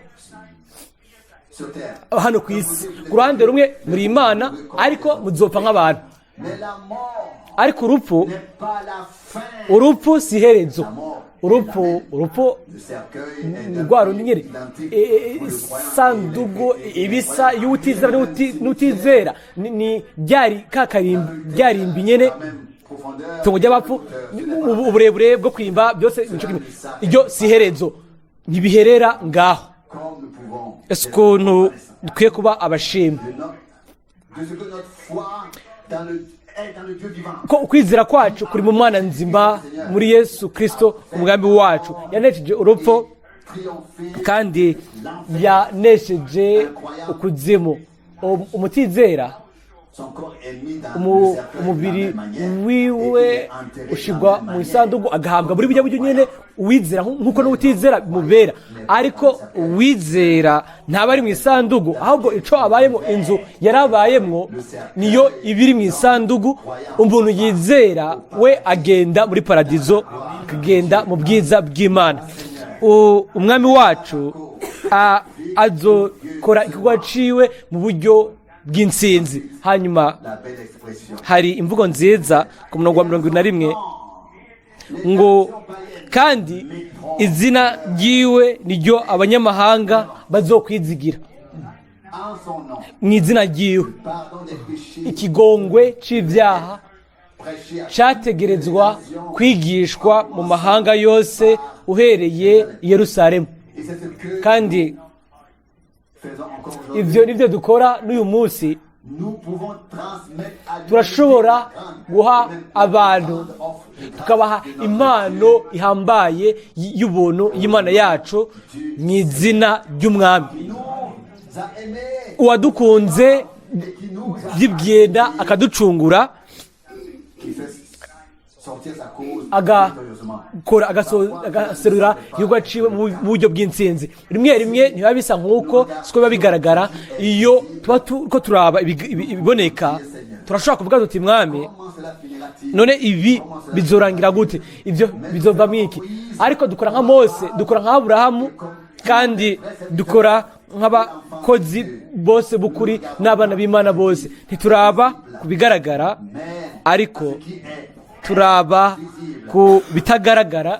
Sur terre. hano ku isi." Ku ruhande rumwe muri imana, ariko muzopfa nk'abantu. Mais la mort Ariko urupfu n'est pas la fin. urupfu si iherezo. Urupfu Le cercueil est rwa rundi nyine identique pour le croyant isandugu et le ibisa croyant. y'utizera n'utizera ni ryari kakarimbi, ryarimbi nyene, La même profondeur. itongo ry'abapfu, uburebure bwo kwimba byose nico kimwe. Iryo si iherezo, ntibiherera ngaho. Comme nous pouvons Ese ukuntu dukwiye kuba abashima de ce que notre foi est dans le Dieu vivant. ko ukwizera kwacu kuri mu Mwana nzima, muri Yesu Kristo umwami wacu, yanesheje urupfu Triompher kandi yanesheje ukuzimu. Umutizera son corps est mis dans le cercueil de la umubiri même manière wiwe et il est enterré de la ushigwa même mu manière. isanduku, agahambwa muri burya buryo nyene uwizera nk'uko n'utizera bimubera. Ariko uwizera ntaba ari mu isandugu, ahubwo ico abayemo, inzu yarabayemwo niyo iba iri mu isandugu. Umuntu yizera we agenda muri paradizo, akagenda mu bwiza bw'Imana. Umwami wacu azokora igikorwa ciwe mu buryo bw'intsinzi. Hanyuma La belle expression. hari imvugo nziza ku murongo wa 71 ngo: "Kandi izina ryiwe niryo abanyamahanga bazokwizigira." En son nom, Mu izina ryiwe pardon des péchés ikigongwe c'ivyaha prêché à cyategerezwa kwigishwa mu mahanga yose, uhereye i Yerusalemu. Et c'est ce que Kandi faisons encore aujourd'hui. ivyo nivyo dukora n'uyu munsi. Nous pouvons transmettre à Turashobora guha abantu, tukabaha impano ihambaye y'ubuntu y'Imana yacu mu izina ry'Umwami qui nous a aimés uwadukunze et qui nous a byibwenda akaducungura, qui fait sortir sa cause Aga- victorieusement. Kora agaserura igihugu aciwe mu buryo bw'intsinzi. Rimwe rimwe ntibiba bisa nk'uko, siko biba bigaragara. Iyo tuba ko turaba ibiboneka, turashobora kuvuga tuti: "Mwami, Comment cela finira-t-il? none ibi bizorangira gute? Ibyo bizovamo iki?" Ariko dukora nka Mose, dukora nka Aburahamu, kandi dukora nk'abakozi bose b'ukuri n'abana b'Imana bose. Ntituraba ku bigaragara, Mais ariko qui est turaba ku bitagaragara.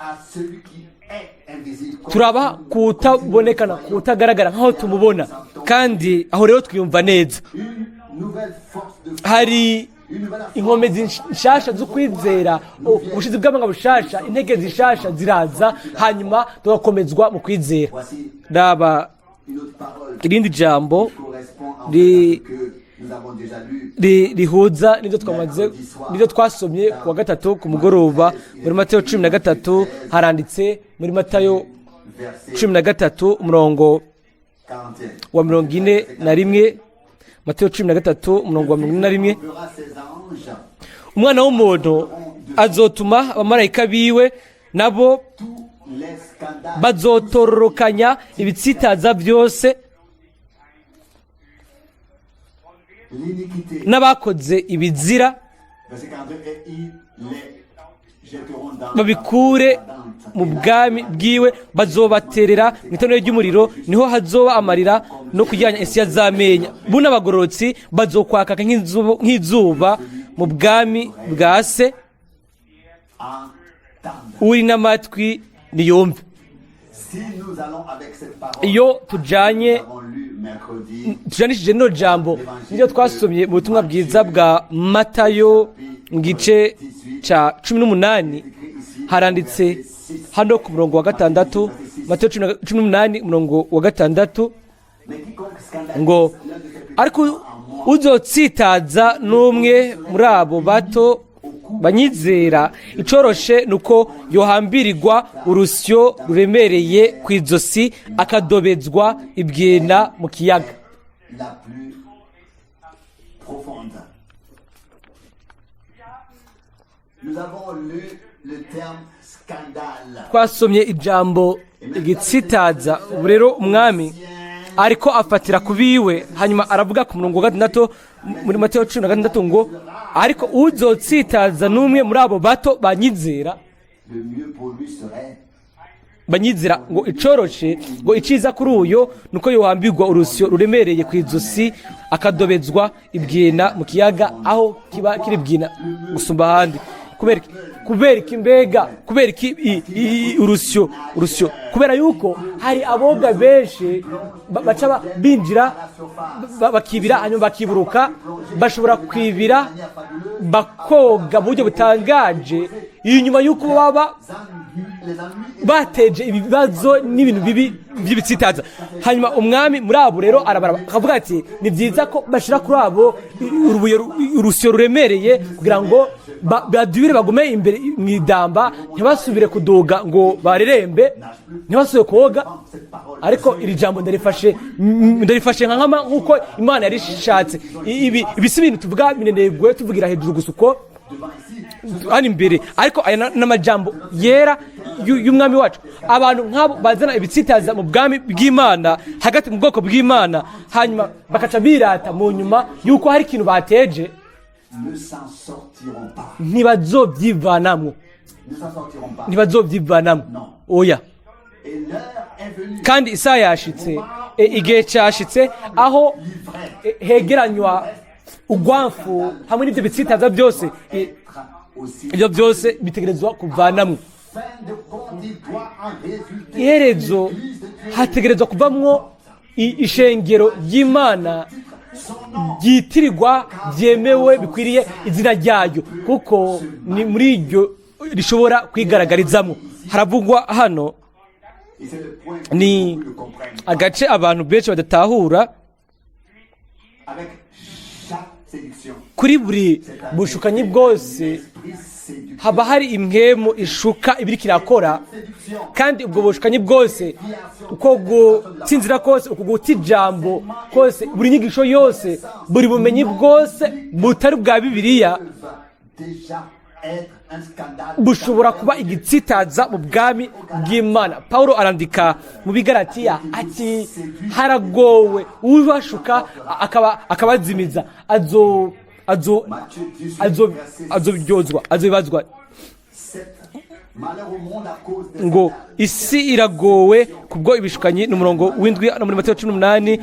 à celui qui est invisible. Turaba ku kutabonekana, ku kutagaragara, nk'aho tumubona, kandi aho rero twiyumva neza. Une nouvelle force de foi, Hari une nouvelle inkomezi nshasha zo kwizera, ubushizi bw'amanga bushasha, intege zishasha ziraza, hanyuma tugakomezwa mu kwizera. Voici Raba une autre parole irindi jambo qui correspond en fait à ce que nous avons déjà lu. Rihuza n'ibyo twamaze, n'ibyo twasomye ku wa gatatu ku mugoroba muri Matayo 13. Haranditse muri Matayo Verset 13, umurongo 41. wa 41. Matayo 13, umurongo wa 41. Fera ses anges "Umwana w'umuntu azotuma abamarayika biwe, nabo tous les scandales bazotororokanya ibitsitaza byose l'iniquité. n'abakoze ibizira, Verset 42, et ils les jetteront dans babikure la ardente. mu bwami bwiwe. Bazobaterera mu itanura ry'umuriro, niho hazoba amarira no kujyanya insiya z'amenyo. Buno abagororotsi bazokwakaka nk'izuba mu bwami bwa Se. Entende. Uri n'amatwi niyumve." Si nous allons avec cette parole, Iyo tujanye, nous avons lu mercredi, tujanishije rino jambo niryo twasomye mu butumwa bwiza bwa Matayo mu gice cya 18, haranditse hano ku murongo wa 6, Matayo 18, umurongo wa 6, mais quiconque scandalise ngo: l'un de ces petits "Ariko uzotsitaza n'umwe muri abo bato banyizera, icoroshe ni uko yohambirirwa urusyo ruremereye ku izosi, akadobezwa ibwina mu kiyaga." la plus profonde. Nous avons lu le terme scandale. Twasomye ijambo igitsitaza. Ubu rero Umwami ariko afatira ku biwe, hanyuma aravuga ku murongo wa 6 muri Matayo 16 ngo: "Ariko uzotsitaza n'umwe muri abo bato banyizera, Le mieux pour lui serait banyizera, ngo icoroshe, ngo iciza kuri uyo nuko yohambirwa urusyo ruremereye ku izosi, akadobezwa ibwina mu kiyaga, aho kiba kiri bwina gusumba ahandi." Kubera iki? Kubera iki? Mbega kubera iki urusyo? Kubera yuko hari aboga benshi baca binjira, bakibira, hanyuma bakiburuka. Bashobora kwibira, bakoga mu buryo butangaje inyuma y'uko baba les ennuis bateje ibibazo n'ibintu bibi by'ibitsitaza. Hanyuma Umwami muri abo rero arabaraba, akavuga ati: "Ni byiza ko bashyira kuri abo urubuye, urusyo ruremereye, kugira ngo badubire, bagume imbere mu idamba, ntibasubire kuduga ngo barerembe, ntibasubire koga." Ariko iri jambo ndarifashe, ndarifashe nka nkama, nk'uko Imana yarishatse. Ibi si ibintu tuvuga minenegwe, tuvugira hejuru gusa uko devant ici. hano imbere, ariko aya n'amajambo yera y'Umwami wacu. Abantu nk'abo bazana ibitsitaza mu bwami bw'Imana, hagati mu bwoko bw'Imana, hanyuma bakaca birata mu nyuma y'uko hari ikintu bateje, Ne s'en sortiront pas. ntibazobyivanamwo. Ne s'en sortiront pas. Ntibazobyivanamwo, oya. Et l'heure est venue Kandi isaha yashitse Igihe cyashitse aho hegeranywa ugwamfu hamwe n'ibyo bitsitaza byose, ibyo byose bitegerezwa kuvanamwo. Iherezo hategerezwa kuvamwo ishengero ry'Imana ryitirirwa byemewe bikwiriye izina ryayo, kuko ni muri iryo rishobora kwigaragarizamo. Haravugwa hano ni agace abantu benshi badatahura. Kuri buri bushukanyi bwose haba hari impwemu ishuka ibiriko irakora, kandi ubwo bushukanyi bwose, uko gutsinzira kose, uko guta ijambo kose, buri nyigisho yose, buri bumenyi bwose butari bwa Bibiliya bushobora kuba igitsitaza mu bwami bw'Imana. Paulo arandika mu Bigaratiya ati haragowe ubashuka akabazimiza, azobyozwa, azobibazwa. Ngo isi iragowe kubwo ibishukanyi, ni umurongo w'indwi no muri Matayo 18,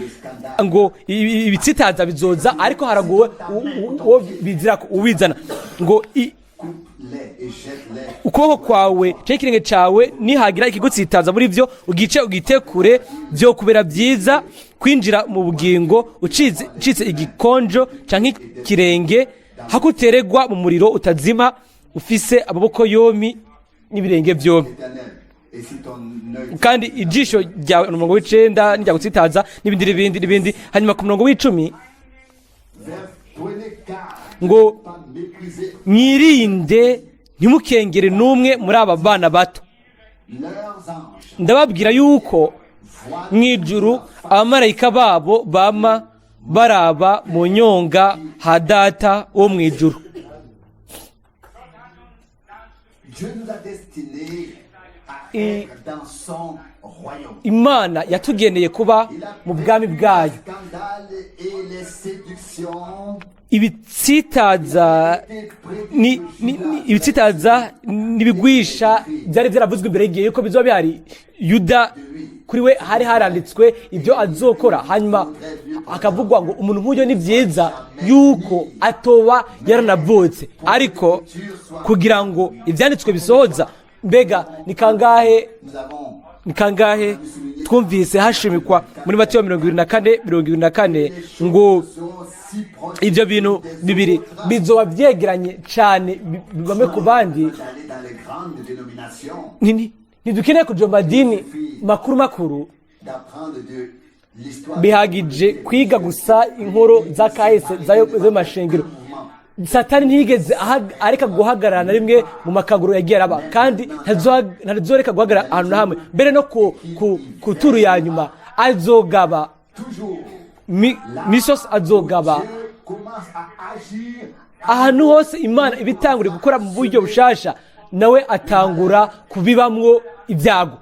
ngo ibitsitaza bizoza, ariko haragowe uwo bizira ubizana. Ngo ukuboko kwawe canke ikirenge cawe nihagira ikigutsitaza muri vyo, ugice ugite kure, vyo kubera byiza kwinjira mu bugingo ucitse igikonjo canke ikirenge, hakuteregwa mu muriro utazima, ufise amaboko yompi n'ibirenge vyompi. Kandi ijisho ryawe, umurongo w'icenda, niryagutsitaza, n'ibindi n'ibindi n'ibindi. Hanyuma ku murongo w'icumi ngo mwirinde ntimukengere n'umwe muri aba bana bato, ndababwira yuko mu ijuru abamarayika babo bama baraba mu nyonga ha Data wo mu ijuru. Imana yatugeneye kuba mu bwami bwayo. Ibitsitaza ibitsitaza n'ibigwisha byari byaravuzwe imbere y'igihe yuko bizoba bihari. Yuda kuri we hari haranditswe ibyo azokora, hanyuma akavugwa ngo umuntu nk'uyo ni byiza yuko atoba yaranavutse, ariko kugira ngo ibyanditswe bisohoza. Mbega ni kangahe, ni kangahe twumvise hashimikwa muri Matayo 24 24 ngo ibyo bintu bibiri bizoba byegeranye cyane bamwe ku bandi. Ntidukeneye kuja mu madini makuru makuru, bihagije kwiga gusa inkuru za kahise z'ayo mashengero. Satani ntiyigeze areka guhagarara na rimwe mu makaguru yagiye araba, kandi ntazoreka guhagarara ahantu na hamwe, mbere no ku turu ya nyuma azogaba misosi, azogaba ahantu hose Imana ibitanguriye gukora mu buryo bushasha, nawe atangura kubibamwo ibyago.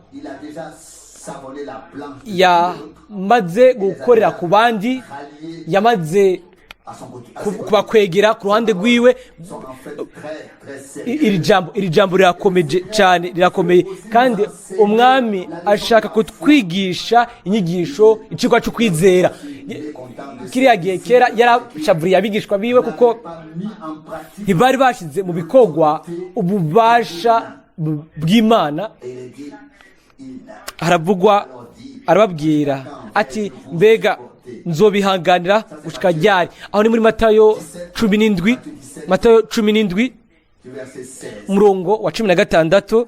Yamaze gukorera ku bandi, yamaze kubakwegera ku ruhande rwiwe. Iri jambo rirakomeje cyane, rirakomeye, kandi umwami ashaka kutwigisha inyigisho, icigwa cyo kwizera. Kiriya gihe kera yarashavuriye abigishwa biwe kuko ntibari bashize mu bikorwa ububasha bw'Imana. Haravugwa, arababwira ati mbega nzobihanganira gushika ryari? Aho ni muri Matayo 17, Matayo 17 umurongo wa 16.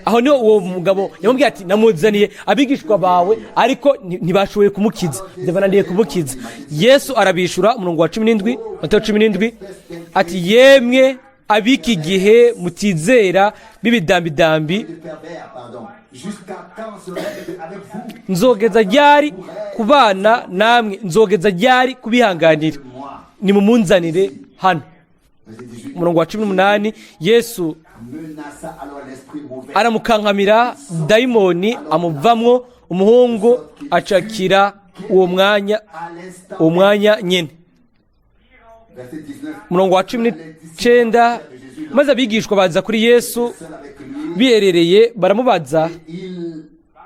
Aho niho uwo mugabo yamubwiye ati namuzaniye abigishwa bawe, ariko ntibashoboye kumukiza, byabananiye kumukiza. Yesu arabishura, umurongo wa 17, Matayo 17, ati yemwe abiki gihe mutizera b'ibidambidambi, nzogeza ryari kubana namwe, nzogeza ryari kubihanganira? Nimumunzanire hano. Umurongo wa 18, Yesu aramukankamira, dayimoni amuvamwo, umuhungu acakira uwo mwanya, uwo mwanya nyene. Umurongo wa 19, maze abigishwa baza kuri Yesu Biherereye baramubaza Ils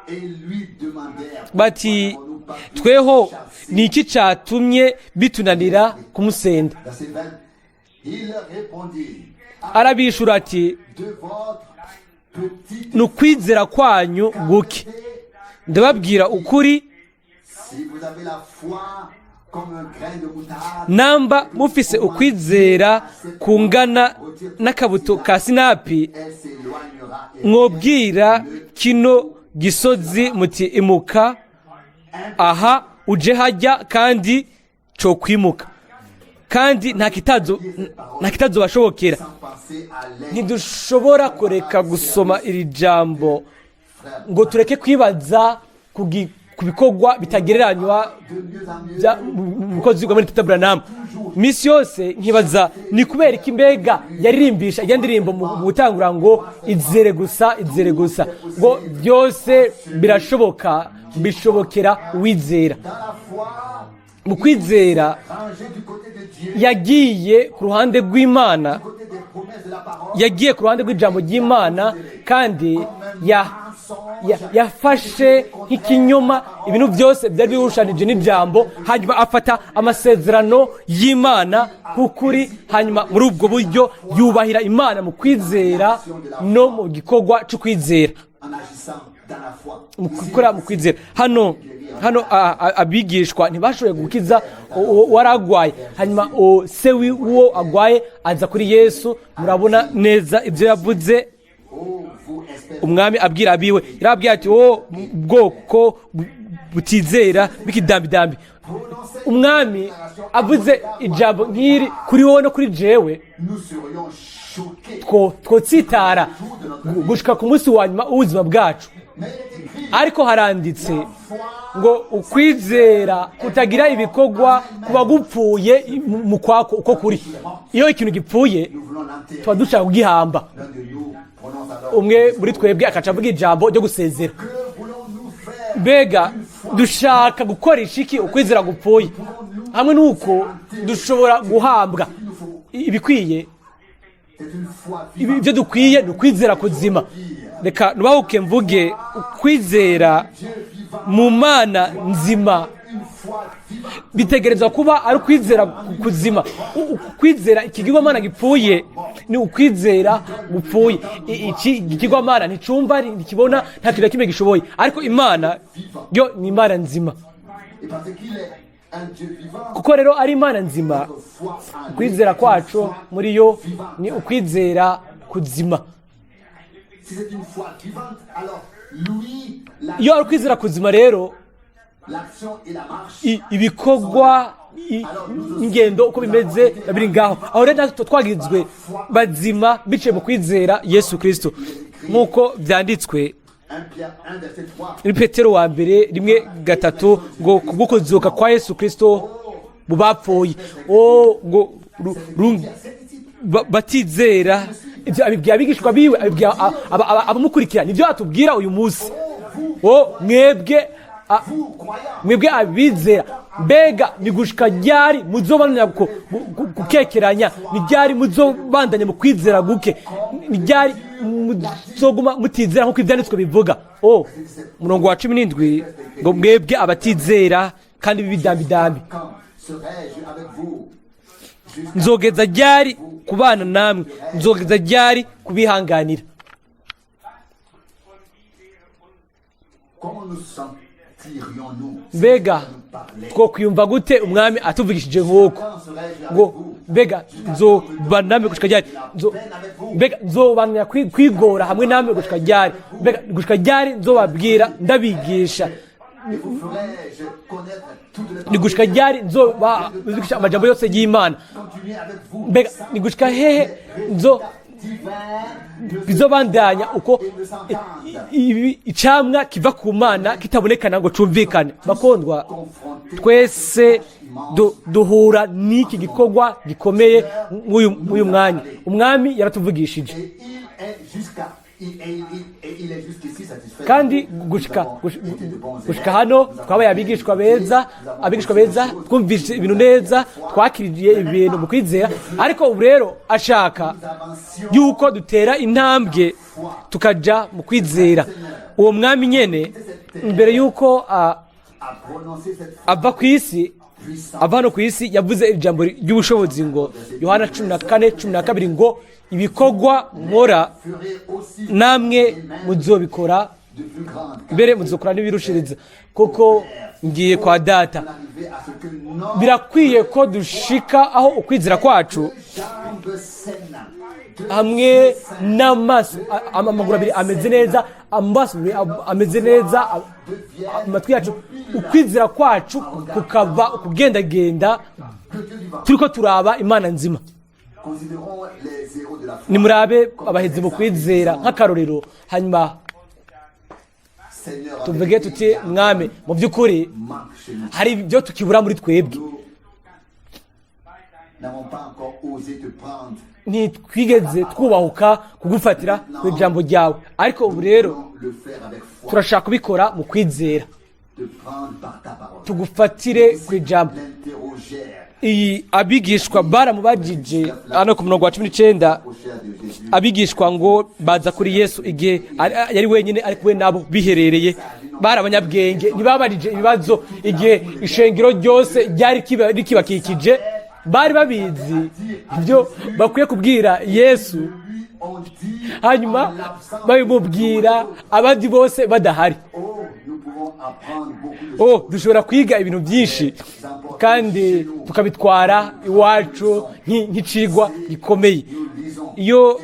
et lui demandèrent: bati Pourquoi n'avons-nous pas pu tweho chasser? ni iki cyatumye bitunanira kumusenda? Verset 20. Il leur répondit: À Arabishura ati de votre petite ni ukwizera kwanyu guke. Ndababwira ukuri, Si vous avez la foi comme un grain de moutarde, namba mufise ukwizera kungana n'akabuto ka sinapi, elle s'éloignera et mwobwira kino gisozi muti imuka aha uje hajya, kandi cokwimuka, kandi nta kitazobashobokera. Sans penser à l'aide. Ntidushobora kureka gusoma iri jambo ngo tureke kwibaza ku bikorwa bitagereranywa De mieux en mieux, mu mukozi wa muri Tata Branham. Misi yose nkibaza ni kubera iki mbega yaririmbisha iyo ndirimbo mu gutangura ngo izere gusa, izere gusa, ngo byose birashoboka, bishobokera uwizera. Dans la foi, Mu kwizera rangé du côté de Dieu, yagiye ku ruhande rw'Imana, du côté des promesses de la parole, yagiye ku ruhande rw'ijambo ry'Imana, kandi yafashe nk'ikinyoma ibintu byose byari bihushanije n'ijambo, hanyuma afata amasezerano y'Imana nk'ukuri, hanyuma muri ubwo buryo yubahira Imana mu kwizera no mu gikorwa cyo kwizera, en agissant dans la foi. Mu gukora mu kwizera. Hano abigishwa ntibashoboye gukiza uwari agwaye, hanyuma se w'uwo agwaye aza kuri Yesu. Murabona neza ibyo yavuze. Oh, vous espèces Umwami abwira abiwe, yarababwiye ati wo bwoko butizera bw'ikidambidambi. Umwami avuze ijambo nk'iri kuri wowe no kuri jewe, nous serions choqués. Twotsitara gushika ku munsi wa nyuma w'ubuzima bwacu. Mais il est écrit: Ariko haranditse ngo ukwizera kutagira ibikorwa kuba gupfuye mu kwako uko kuri. Iyo ikintu gipfuye, Nous voulons l'enterrer. tuba dushaka kugihamba. L'un de nous prononce alors: Umwe muri twebwe akaca avuga ijambo ryo gusezera. Que voulons-nous faire? Mbega dushaka gukoresha iki ukwizera gupfuye? Hamwe n'uko dushobora guhambwa, ibikwiye, C'est une foi vivante. Ibyo dukwiye ni ukwizera kuzima. Reka nubahuke mvuge ukwizera Dieu vivant, mu Mana nzima une foi vivante. bitegerezwa kuba ari ukwizera kuzima. Ukwizera ikigirwamana gipfuye ni ukwizera gupfuye. Iki ikigirwamana nticumva, ntikibona, nta kintu na kimwe gishoboye, ariko Imana yo ni Imana nzima. Et parce qu'il est un Dieu vivant, Kuko rero ari Imana nzima, notre foi en lui ukwizera est une kwacu foi muri yo vivante. ni ukwizera kuzima. Si c'est une foi vivante, alors lui, Iyo ari ukwizera kuzima rero, l'action et la marche ibikorwa ingendo uko bimeze biba biri ngaho. Aho rero natwe twagizwe bazima biciye mu kwizera Yesu Kirisito, nk'uko byanditswe 1 Pierre 1, verset 3. muri Petero wa mbere 1:3 ngo kubwo kuzuka kwa Yesu Kirisito mu bapfuye. O ngo batizera, ibyo abibwira abigishwa biwe, abibwira abamukurikira, nibyo atubwira uyu munsi: o mwebwe Vous, croyants, mwebwe abizera, mbega ni gushika ryari muzobandanya gukekeranya? Ni ryari muzobandanya mu kwizera guke? Ni ryari muzoguma mutizera nk'uko Ibyanditswe bivuga? O umurongo wa 17 ngo mwebwe abatizera kandi b'ibidambidambi, quand serai-je avec vous? Jusqu'à nzogeza ryari kubana namwe? Nzogeza ryari kubihanganira? Comment nous sentirions-nous si Mbega nous parlait? twokwiyumva gute umwami atuvugishije nk'uko Quand serai-je avec ngo vous? mbega nzobana namwe gushika ryari? Mbega nzobandanya kwigora hamwe namwe gushika ryari? Mbega gushika ryari nzobabwira ndabigisha? Et vous ferai-je connaître toutes les Ni gushika ryari nzobabigisha amajambo yose y'Imana? Continuer avec vous Mbega ni gushika hehe nzo divin ne bizobandanya uko et ne s'entendent. Icamwa kiva ku Mana kitabonekana ngo cumvikane? Bakondwa, Confrontés twese duhura n'iki gikorwa gikomeye mw'uyu mwanya. Umwami yaratuvugishije. Et il est jusqu'à Kandi gushika hano twabaye abigishwa beza, abigishwa beza, twumvise ibintu neza, twakiriye ibintu mu kwizera. Ariko ubu rero ashaka yuko dutera intambwe tukaja mu kwizera. Uwo mwami nyene, mbere yuko ava ku isi, ava hano ku isi, yavuze ijambo ry'ubushobozi ngo Yohana 14:12 ngo: "Ibikorwa nkora namwe muzobikora, mbere muzokora n'ibirushiriza, kuko ngiye kwa Data." Birakwiye ko dushika aho ukwizera kwacu hamwe n'amaso, amaguru abiri ameze neza, amaso abiri ameze neza, amatwi yacu, ukwizera kwacu kukava kugendagenda turiko turaba Imana nzima. Nimurabe abahezi mu kwizera nk'akarorero, hanyuma tuvuge tuti: "Mwami, mu by'ukuri hari ibyo tukibura muri twebwe." N'avons pas encore osé te prendre. Ntitwigeze twubahuka kugufatira ku ijambo ryawe, ariko ubu rero Nous le faire avec foi. turashaka kubikora mu kwizera, Te prendre par ta parole. tugufatire ku ijambo. L'interrogèrent Iyi abigishwa baramubajije hano ku murongo wa 19. au cher de Jésus. Abigishwa ngo baza kuri Yesu igihe yari wenyine, ari kumwe nabo biherereye. Bari abanyabwenge, ntibabarije ibibazo igihe ishengero ryose ryari rikibakikije. Bari babizi ibyo bakwiye kubwira Yesu, Lui ont dit hanyuma babimubwira abandi bose badahari. Oh, nous pouvons apprendre beaucoup de Oh, dushobora kwiga ibintu byinshi kandi tukabitwara iwacu nk'icigwa gikomeye. Iyo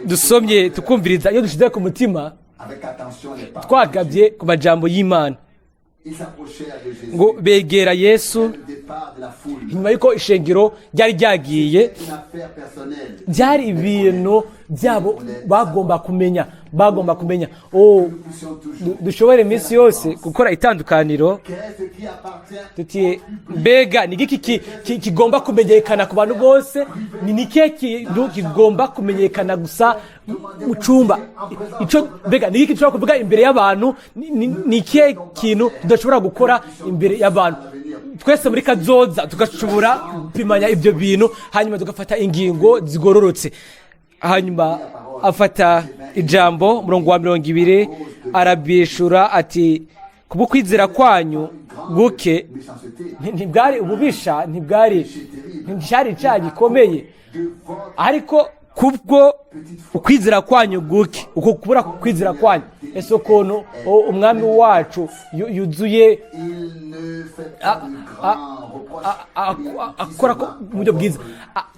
dusomye, tukumviriza, iyo dushyize ku mutima avec attention les paroles. twagabye ku majambo y'Imana. Ils s'approchèrent de Jésus. Ngo begera Yesu Le départ de la foule. nyuma y'uko ishengero ryari ryagiye. Une affaire personnelle. Byari ibintu byabo bagomba kumenya, bagomba kumenya. Oh, Nous puissions toujours. dushobore iminsi yose gukora itandukaniro. Qu'est-ce qui appartient Tuti: mbega ni igiki kigomba kumenyekana ku bantu bose? Ni ikihe kintu kigomba kumenyekana gusa mu cumba ico? Mbega ni igiki dushobora kuvuga imbere y'abantu? Ni ikihe kintu tudashobora gukora imbere y'abantu? Twese muri kazoza tugashobora gupimanya ibyo bintu, hanyuma tugafata ingingo zigororotse. Hanyuma afata ijambo, murongo wa 20, arabishura ati: "Kubwo kwizera kwanyu guke." Méchanceté Ntibwari ububisha, ntibwari, nticyari icyaha gikomeye, ariko kubwo ukwizera kwanyu guke, uko kubura kwizera kwanyu. Ese ukuntu umwami wacu yuzuye! Il ne fait pas de grands reproches. Akora ko mu buryo bwiza.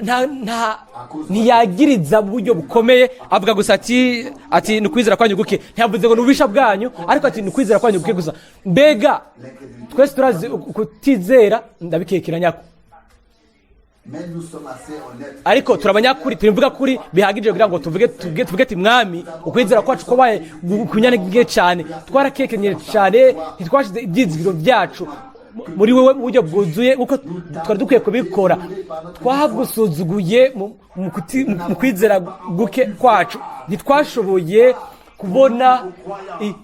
Nta ntiyagiriza mu buryo bukomeye, avuga gusa ati: "Ni ukwizera kwanyu guke." Ntiyavuze ngo ni ububisha bwanyu, ariko ati: "Ni ukwizera kwanyu guke" gusa. Mbega twese turazi kutizera, ndabikekeranya ko Mais nous sommes assez honnêtes. Ariko turabanyakuri, turivuga kuri bihagije kugira ngo tuvuge ati: "Mwami, ukwizera kwacu kwabaye kunyantege cyane, twarakekenye cyane, ntitwashize ibyizigiro byacu muri wowe mu buryo bwuzuye nkuko twari dukwiye kubikora. Twagusuzuguye mu kwizera guke kwacu, ntitwashoboye kubona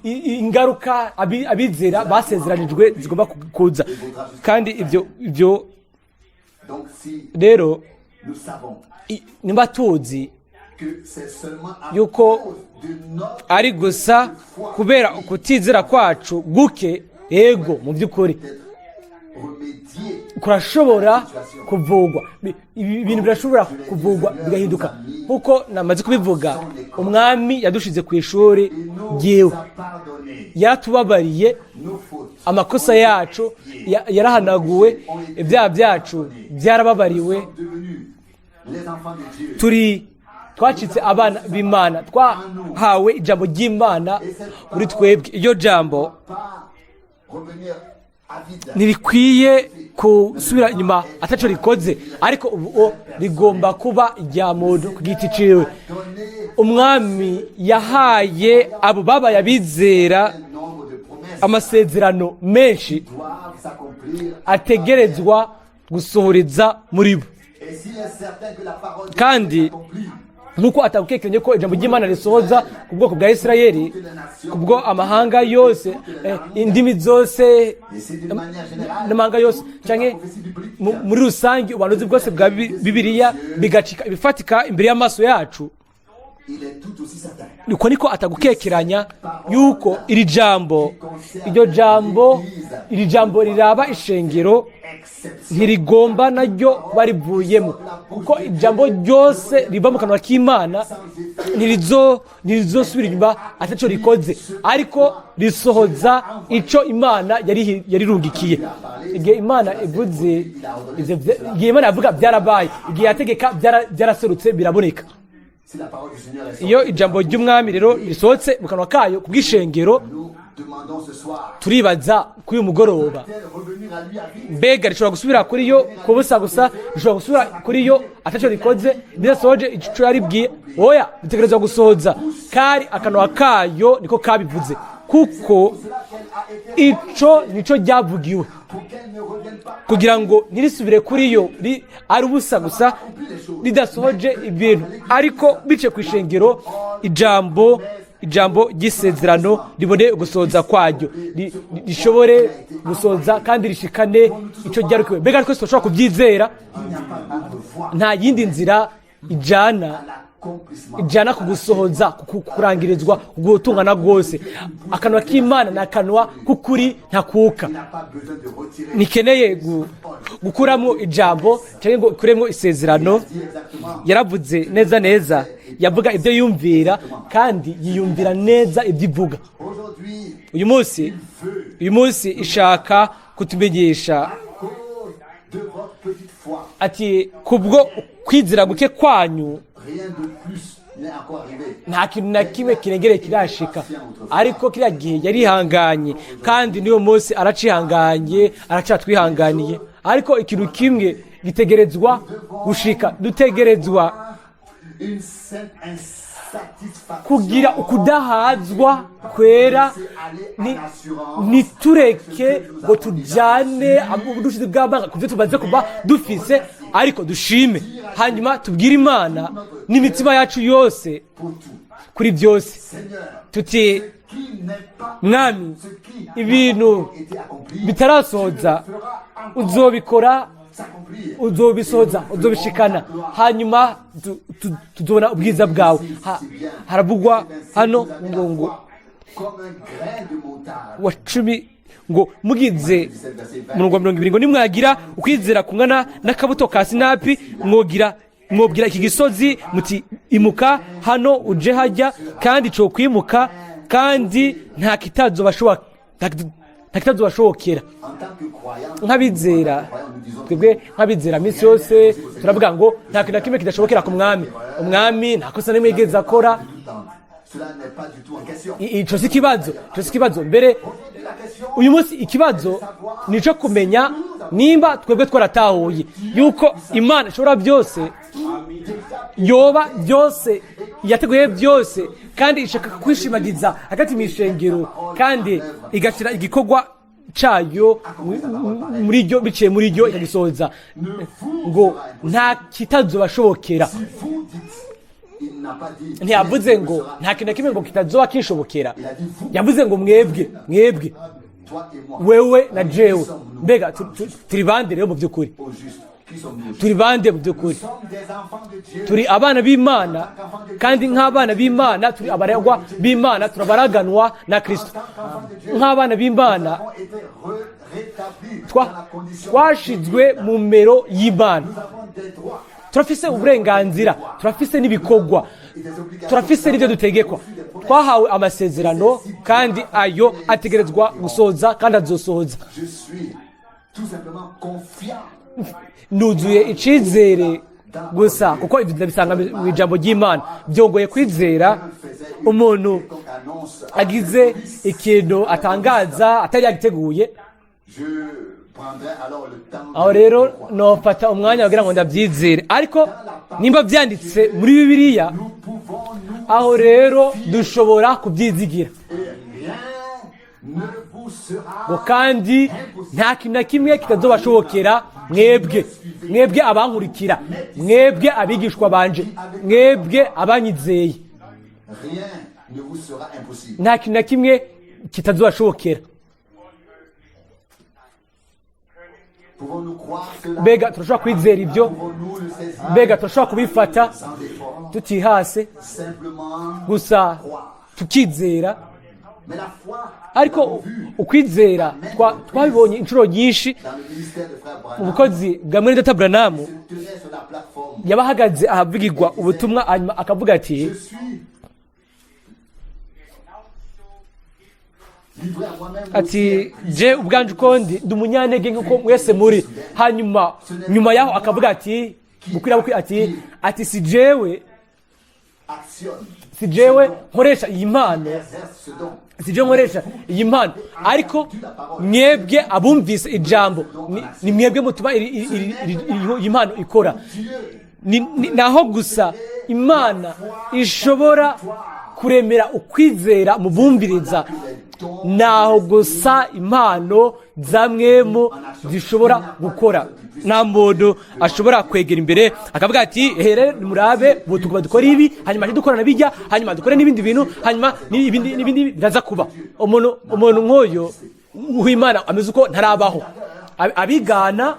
ingaruka abizera basezeranijwe zigomba kuza." Kandi ibyo Donc si rero nous savons nimba tuzi que c'est seulement à yuko cause de notre ari gusa kubera ukutizera kwacu guke, ego, mu by'ukuri remédier kurashobora kuvugwa. Ibi bintu birashobora kuvugwa bigahinduka. Nkuko namaze kubivuga, umwami yadushize ku ishuri et nous ryiwe, a pardonné yaratubabariye nos fautes. amakosa yacu, yarahanaguwe, ibyaha byacu byarababariwe. Nous sommes devenus les enfants de Dieu. Twacitse abana b'Imana, twahawe ijambo ry'Imana muri twebwe. Iryo jambo Pas revenir à vide. ntirikwiye gusubira inyuma ataco rikoze, ariko ubu rigomba kuba irya muntu ku giti ciwe. Donné Umwami yahaye abo babaye abizera un nombre de promesses amasezerano menshi doivent s'accomplir. ategerezwa gusohoreza muri bo. Et s'il est certain que la parole de Kandi Dieu s'accomplit, Nk'uko atagukekeranye ko ijambo ry'Imana risohoza ku bwoko bwa Isirayeli, kubwo amahanga yose, indimi zose Et c'est d'une manière générale, n'amahanga yose, canke muri rusange ubuhanuzi bwose bwa Bibiliya bigacika ibifatika imbere y'amaso yacu. Il est tout aussi certain Niko niko atagukekeranya yuko iri jambo, iryo jambo, iri jambo riraba ishengero exception ntirigomba naryo kuba rivuyemo, kuko ijambo ryose riva mu kanwa k'Imana ntirizosubira inyuma ataco rikoze, ariko risohoza ico Imana yarirungikiye. Igihe Imana ivuze ivyo igihe Imana yavuga byarabaye, igihe yategeka byaraserutse biraboneka. Si la parole du Seigneur est Iyo ijambo ry'Umwami rero risohotse mu kanwa kayo kubw'ishengero, nous demandons ce soir, turibaza kuri uyu mugoroba, tel revenir à lui à vide? Mbega rishobora gusubira kuri yo kubusa gusa? Rishobora gusubira kuri yo ataco rikoze, ridasohoje ico yaribwiye? Oya, ritegerezwa gusohoza. Kari akanwa kayo niko kabivuze, kuko Cela qu'elle a été ico nico ryavugiwe, pour qu'elle ne revienne pas kugira ngo ntirisubire kuri yo ari ubusa gusa, ridasohoje ibintu, ariko bice ku ishengero ijambo ry'isezerano ribone gusohoza kwaryo, rishobore gusohoza kandi rishikane ico ryarukiwe. Mbega twese turashobora kubyizera? Il n'y a pas d'autre voie Nta yindi nzira ijana à l'accomplissement. ijana ku gusohoza, ku kurangirizwa, ku gutungana rwose. Akanwa k'Imana ni akanwa k'ukuri ntakuka. Il n'a pas besoin de retirer. Ntikeneye gukuramo ijambo cyangwa ngo ikuremo isezerano. Dit exactement. Yaravuze neza neza, yavuga ibyo yumvira kandi yiyumvira neza ibyo ivuga. Aujourd'hui, Uyu munsi ishaka kutumenyesha à cause de votre petite foi, ati kubwo kwizera guke kwanyu, rien de plus n'est encore arrivé. Nta kintu na kimwe kirengereye kirashika. Ariko kiriya gihe yarihanganye, kandi n'uyu munsi aracihanganye, aracatwihanganiye. Ariko ikintu kimwe gitegerezwa gushika, dutegerezwa Une sainte insatisfaction. Kugira ukudahazwa kwera. Ntitureke ngo tujyane ubushizi bw'amazi ku byo tumaze kuba dufise, ariko dushime, hanyuma tubwire Imana n'imitima yacu yose Pour tout. kuri byose, Seigneur, tuti: qui n'est pas Mwami, ce qui ibintu été accompli, bitarasohoza fera encore uzobikora, s'accomplir. uzobisohoza, uzobishikana, hanyuma tuzobona ubwiza bwawe. Haravugwa hano ngo Comme un grain de moutarde. wa 10 ngo mugize, umurongo wa 20 ngo: nimwagira ukwizera kungana n'akabuto ka sinapi, mwobwira iki gisozi muti: imuka hano uje hajya, kandi co kwimuka, kandi nta kitazobashobokera. En tant que croyants, Nk'abizera, nous disons twebwe nk'abizera minsi yose turavuga ngo nta kintu na kimwe kidashobokera ku Mwami. Umwami nta kosa n'imwe yigeze akora. tout le temps. Cela n'est pas du tout en question. Ico si ikibazo, ico si ikibazo mbere. Aujourd'hui, la question, Uyu munsi ikibazo ni ico kumenya nimba twebwe twaratahuye yuko Imana ishobora byose, yoba byose yateguye byose, kandi ishaka kwishimagiza hagati mu ishengero, kandi igashyira igikorwa cayo muri ryo, biciye muri ryo ikagisohoza, ngo nta kitazobashobokera. Si vous dites, il n'a pas dit. Ntiyavuze ngo nta kintu na kimwe ngo kitazoba kinshobokera. Il a dit vous, Yavuze ngo mwebwe, mwebwe, toi et moi. wewe na jewe. Mbega turi bande rero mu by'ukuri? Au juste. Qui sommes-nous? Turi bande mu by'ukuri? Nous sommes des enfants de Dieu. Turi abana b'Imana, kandi nk'abana b'Imana turi abaragwa b'Imana, turabaraganwa na Kristo. En tant qu'enfants de Dieu, Nk'abana b'Imana, nous avons été rétablis dans la condition. twashizwe mu mero y'Imana. Nous avons des droits Turafise uburenganzira, turafise n'ibikorwa, et des obligations. turafise n'ibyo dutegekwa. Twahawe amasezerano, kandi ayo ategerezwa gusohoza kandi azosohoza. Je suis tout simplement confiant Nuzuye icizere gusa, kuko ibyo ndabisanga mu ijambo ry'Imana. Byongoye kwizera umuntu quelconque annonce. agize ikintu atangaza atari yagiteguye. Je prendrai alors le temps Aho de rero le croire. nofata umwanya kugira ngo ndabyizere, ariko nimba byanditse muri Bibiliya, Nous pouvons nous aho rero dushobora kubyizigira. Et rien ne vous sera Ngo kandi nta kintu na kimwe kitazobashobokera. Mwebwe, mwebwe abankurikira, mwebwe abigishwa banje, mwebwe abanyizeye, Rien ne vous sera impossible. nta kintu na kimwe kitazobashobokera. Pouvons-nous croire cela? Mbega turashobora kwizera ibyo? Pouvons-nous le saisir Mbega turashobora kubifata sans effort? tutihase? Simplement Gusa croire. tukizera. Mais la foi, Ariko nous l'avons vu ukwizera twabibonye inshuro nyinshi dans le ministère de frère mu Branham, bukozi bwa mwene data Branamu. se tenait sur la plateforme. Yabahagaze ahavugirwa ubutumwa, hanyuma akavuga ati: Je suis livré à moi-même Ati: aussi. "Je ubwanje uko ndi, ndi umunyantege nk'uko mwese muri." Hanyuma nyuma yaho akavuga ati bukwira bukwi ati: "Si jewe, Actionne, si jewe nkoresha iyi mpano, exerce ce don. si jewe nkoresha iyi mpano, ariko mwebwe abumvise ijambo, ni mwebwe mutuma iyi mpano ikora." Dieu Naho gusa Imana ishobora kuremera ukwizera mu bumviriza, naho gusa impano za mwemu zishobora gukora. Nta muntu ashobora kwegera imbere akavuga ati: "Here murabe, ubu tugomba dukora ibi, hanyuma dukora na bijya, hanyuma dukore n'ibindi bintu, hanyuma n'ibindi n'ibindi biraza kuba." Umuntu nk'uyu w'Imana ameze uko ntarabaho. Abigana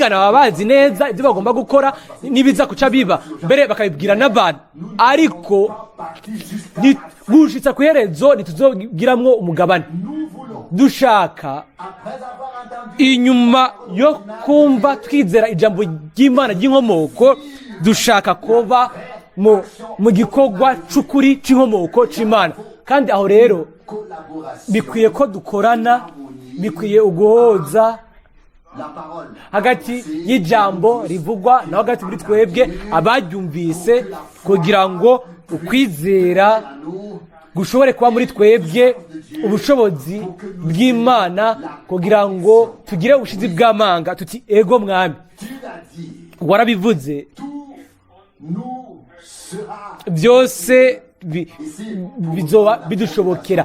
baba bazi neza ibyo bagomba gukora n'ibiza kuca biba, mbere bakabibwira n'abantu, ariko parti jusqu'à gushitsa ku iherezo ntituzogiramwo umugabane. Nous voulons, Dushaka, après avoir entendu inyuma yo kumva twizera ijambo ry'Imana ry'inkomoko, dushaka kuba mu gikorwa c'ukuri c'inkomoko c'Imana. Kandi aho rero collaboration, bikwiye ko dukorana, bikwiye uguhoza la parole, hagati y'ijambo rivugwa na hagati muri twebwe abaryumvise, kugira ngo ukwizera nous, gushobore kuba muri twebwe, ubushobozi bw'Imana, kugira ngo tugire ubushizi bw'amanga tuti: "Ego Mwami." Tu l'as dit, Warabivuze. Tout nous sera Byose bizoba bidushobokera.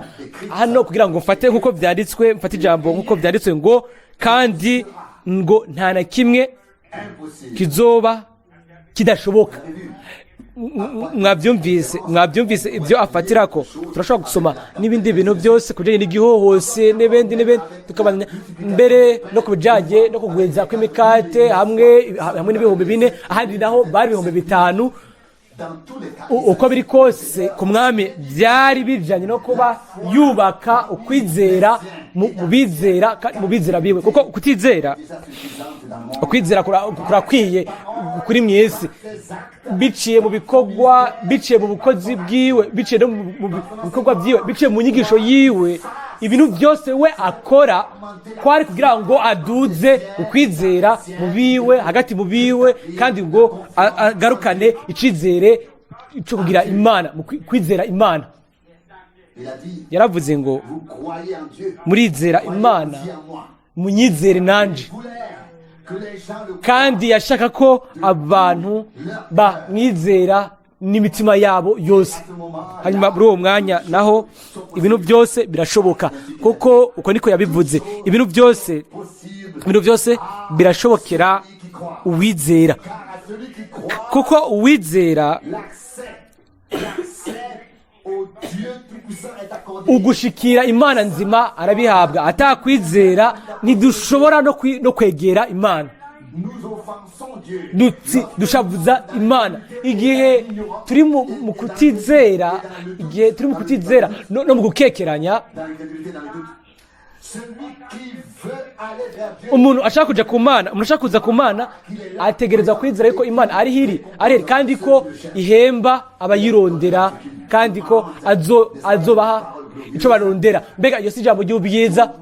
Hano kugira ngo mfate nk'uko byanditswe, mfate ijambo nk'uko byanditswe ngo: "Kandi ngo nta na kimwe impossible. kizoba kidashoboka." Mwabyumvise ibyo afatira ko turashobora gusoma n'ibindi bintu byose ku bijyanye n'igihohose n'ibindi n'ibindi, tukabanya mbere no ku bijyanye no kugwiza kw'imikate hamwe n'4,000, ahandi naho bari 5,000. Dans tous les cas, Uko biri kose, ku Mwami byari bijyanye no kuba yubaka ukwizera mu bizera biwe, kuko kutizera, déjà suffisante dans le monde. ukwizera kurakwiye kuri mu isi, biciye mu bikorwa, biciye mu bukozi bwiwe, biciye no mu bikorwa byiwe, biciye mu nyigisho yiwe. Ibintu byose we akora kwari kugira ngo aduze ukwizera mu biwe, hagati mu biwe, kandi ngo agarukane icizere cyo kugira Imana, mu kwizera Imana. Il a dit, Yaravuze ngo: vous croyez en Dieu, "Murizera croyez Imana, aussi en moi. munyizere nanje." Il voulait que les gens le Kandi yashaka ko abantu bamwizera n'imitima yabo yose. Hanyuma muri uwo mwanya naho ibintu byose birashoboka, kuko uko niko yabivuze: ibintu byose, possible. ibintu byose birashobokera uwizera. Car à celui qui croit, Kuko uwizera, l'accès au Dieu Tout-Puissant est accordé. ugushikira Imana nzima arabihabwa. Atakwizera ntidushobora no kwegera Imana. Nous offensons Dieu. Dushavuza Imana igihe turi mu kutizera, igihe turi mu kutizera no mu gukekeranya. Dans l'incrédulité, dans le doute. Celui qui veut aller vers Dieu, Umuntu ashaka kuja ku Mana, umuntu ashaka kuza ku Mana ategereza kwizera yuko Imana ari hiri ari hiri, kandi ko ihemba abayirondera, kandi ko azobaha ico barondera. Mbega iyo si ijambo ry'ubwiza?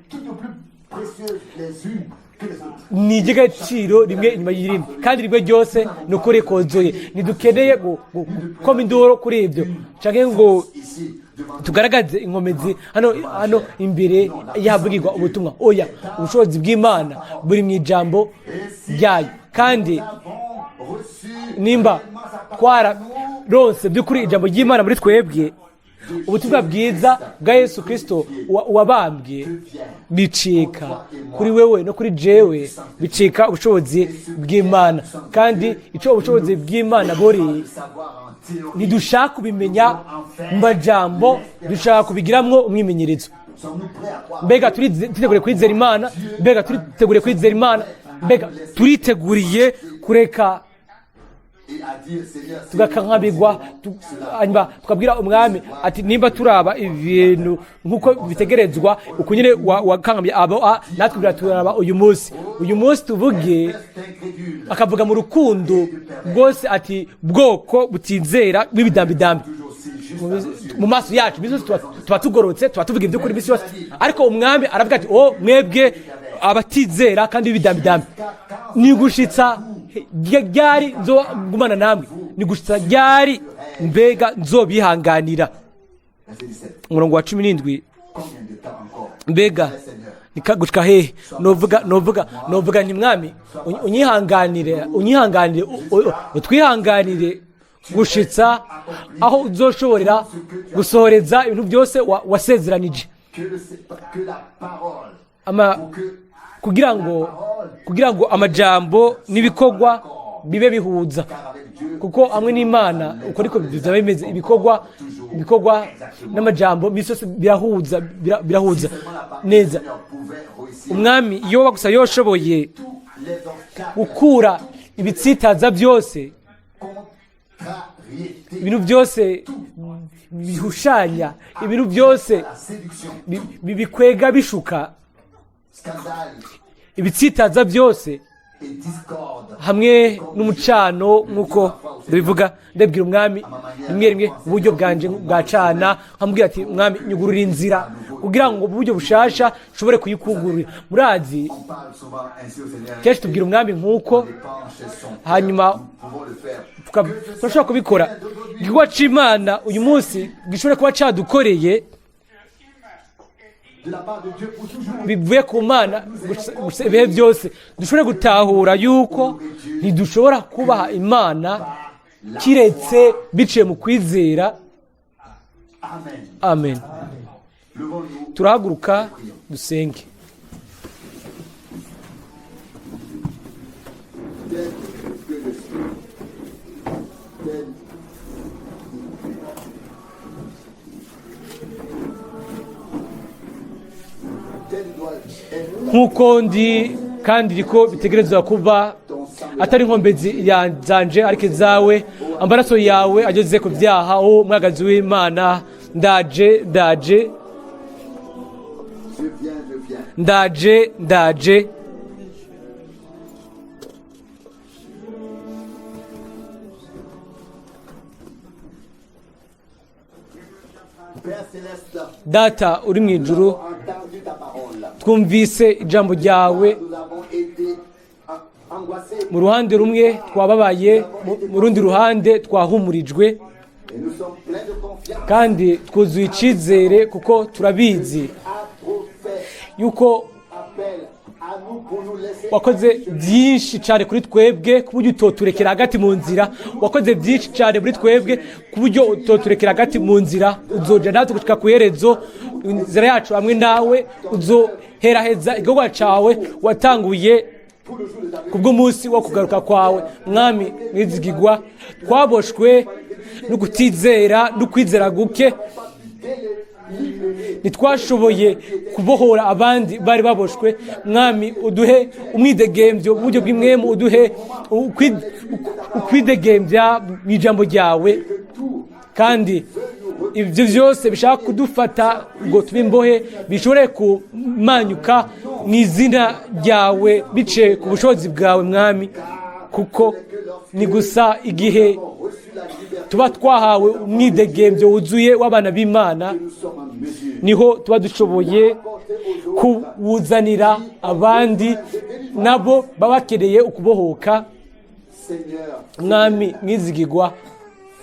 Toutes plus précieuses les unes que les autres. Ni iry'agaciro rimwe inyuma y'irindi, kandi rimwe ryose ni ukuri kozuye. Ntidukeneye gukoma induru kuri ibyo canke ngo Ici, devant tugaragaze inkomezi hano imbere y'ahavugirwa ubutumwa. Oya, ubushobozi bw'Imana buri mu ijambo ryayo. Kandi nous avons reçu nimba twararonse by'ukuri ijambo ry'Imana muri twebwe, Ubutumwa bwiza bwa Yesu Kristo wabambwe bicika kuri wewe no kuri jewe, bicika ubushobozi bw'Imana. Kandi icyo ubushobozi bw'Imana buri, Le savoir en théorie. ntidushaka kubimenya mu majambo, dushaka kubigiramwo umwimenyerezo. Sommes-nous prêts à croire? Mbega turiteguriye kwizera Imana? Mbega turiteguriye kwizera Imana? Mbega turiteguriye kureka Et à dire, Seigneur, si tugakankabigwa, hanyuma tukabwira Umwami ati: "Nimba turaba ibintu nk'uko bitegerezwa, uku nyine wakankamye abo, natwe biraturaba uyu munsi." Uyu munsi tuvuge, c'est incrédule, akavuga mu rukundo rwose ati: "Bwoko butizera bw'ibidambidambi." toujours si juste à nos yeux. Mu maso yacu iminsi yose tuba tugororotse, tuba tuvuga iby'ukuri iminsi yose, ariko Umwami aravuga ati: "O mwebwe abatizera kandi b'ibidambidambi, ni gushitsa ryari nzogumana namwe? Ni gushitsa ryari mbega nzobihanganira?" Verset 17. Umurongo wa 17. Combien de temps encore? Mbega nika gushika hehe? Novuga nti: "Mwami, unyihanganire, unyihanganire, utwihanganire gushitsa aho uzoshoborera gusohoreza ibintu byose wasezeranije." Que la parole, pour que Kugira ngo amajambo n'ibikorwa bibe bihuza, car avec Dieu, kuko hamwe n'Imana uko ariko bizaba bimeze. Ibikorwa n'amajambo iminsi yose birahuza, birahuza seulement la parole du neza. Seigneur pouvait réussir Umwami iyo gusa yoshoboye tous les obstacles, gukura ibitsitaza byose, contrariétés, ibintu byose bihushanya, ibintu byose la séduction, bikwega bishuka, scandale ibitsitaza byose et discorde. hamwe n'umucano. Nk'uko ndabivuga, ndabwira Umwami rimwe rimwe uburyo bwanje bwa cana, nkamubwira ati: "Mwami, nyugurura inzira kugira ngo uburyo bushasha nshobore kuyikugurira." Murazi, On parle souvent ainsi au Seigneur. kenshi tubwira Umwami nk'uko, On épanche son cœur. hanyuma Nous pouvons le faire. turashobora kubikora. Igikorwa c'Imana uyu munsi gishobora kuba cadukoreye De la part de Dieu pour toujours. bivuye ku Mana gusa ibihe byose, dushobore gutahura yuko ntidushobora kubaha Imana kiretse biciye mu kwizera. Amen. Amen. Levons-nous. Turahaguruka dusenge. Tel que je suis. Tel. Tel doit être Nk'uko ndi kandi riko bitegerezwa kuba, atari inkombezi zanje ariko izawe, amaraso yawe ageze ku byaha. O mwagazi w'Imana, ndaje, ndaje. Je viens, je viens. Ndaje, ndaje. Père céleste, Data uri mu ijuru, nous avons entendu ta parole. twumvise ijambo ryawe. Nous avons été angoissés Mu ruhande rumwe twababaye, mu rundi ruhande twahumurijwe, et nous sommes pleins de confiance. kandi twuzuye icyizere kuko turabizi A trop fait yuko appel à nous pour nous laisser wakoze byinshi cyane kuri twebwe ku buryo utoturekera hagati mu nzira. Wakoze byinshi cyane muri twebwe ku buryo utoturekera hagati mu nzira. Uzoja natwe gushika ku iherezo inzira yacu hamwe nawe, uzoheraheza igikorwa cawe watanguye pour le jour de ta venue. Kubw'umunsi wo kugaruka kwawe. Mwami mwizigigwa, twaboshwe no kutizera no kwizera guke. Ntitwashoboye kubohora abandi bari baboshwe. Mwami, uduhe umwidegembyo mu buryo bw'impwemu, uduhe ukwidegembya mu ijambo ryawe, kandi ibyo byose bishaka kudufata ngo tube imbohe bishobore kumanyuka mu izina ryawe biciye ku bushobozi bwawe, Mwami, kuko ni gusa igihe Reçu la liberté, tuba twahawe umwidegembyo wuzuye w'abana b'Imana nous sommes en mesure niho tuba dushoboye kuwuzanira abandi nabo baba bakeneye ukubohoka. Seigneur, Mwami mwizigigwa,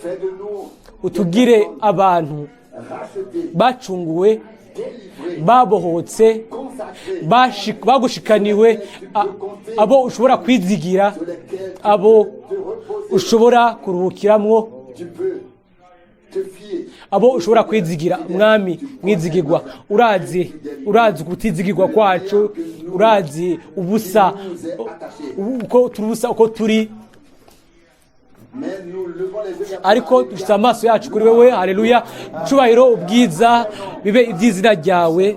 fais de nous utugire abantu rachetés, bacunguwe, délivrés, babohotse, consacrés, bagushikaniwe, abo ushobora kwizigira, sur lesquels tu abo peux te reposer, ushobora kuruhukiramwo, tu peux te fier. Abo ushobora kwizigira. Mwami mwizigirwa, urazi ukutizigirwa kwacu, urazi ubusa uko turi, ubusa uko turi. Mais nous levons les yeux vers Ariko dufite amaso yacu kuri wewe. Haleluya! Cubahiro, ubwiza bibe iby'izina ryawe.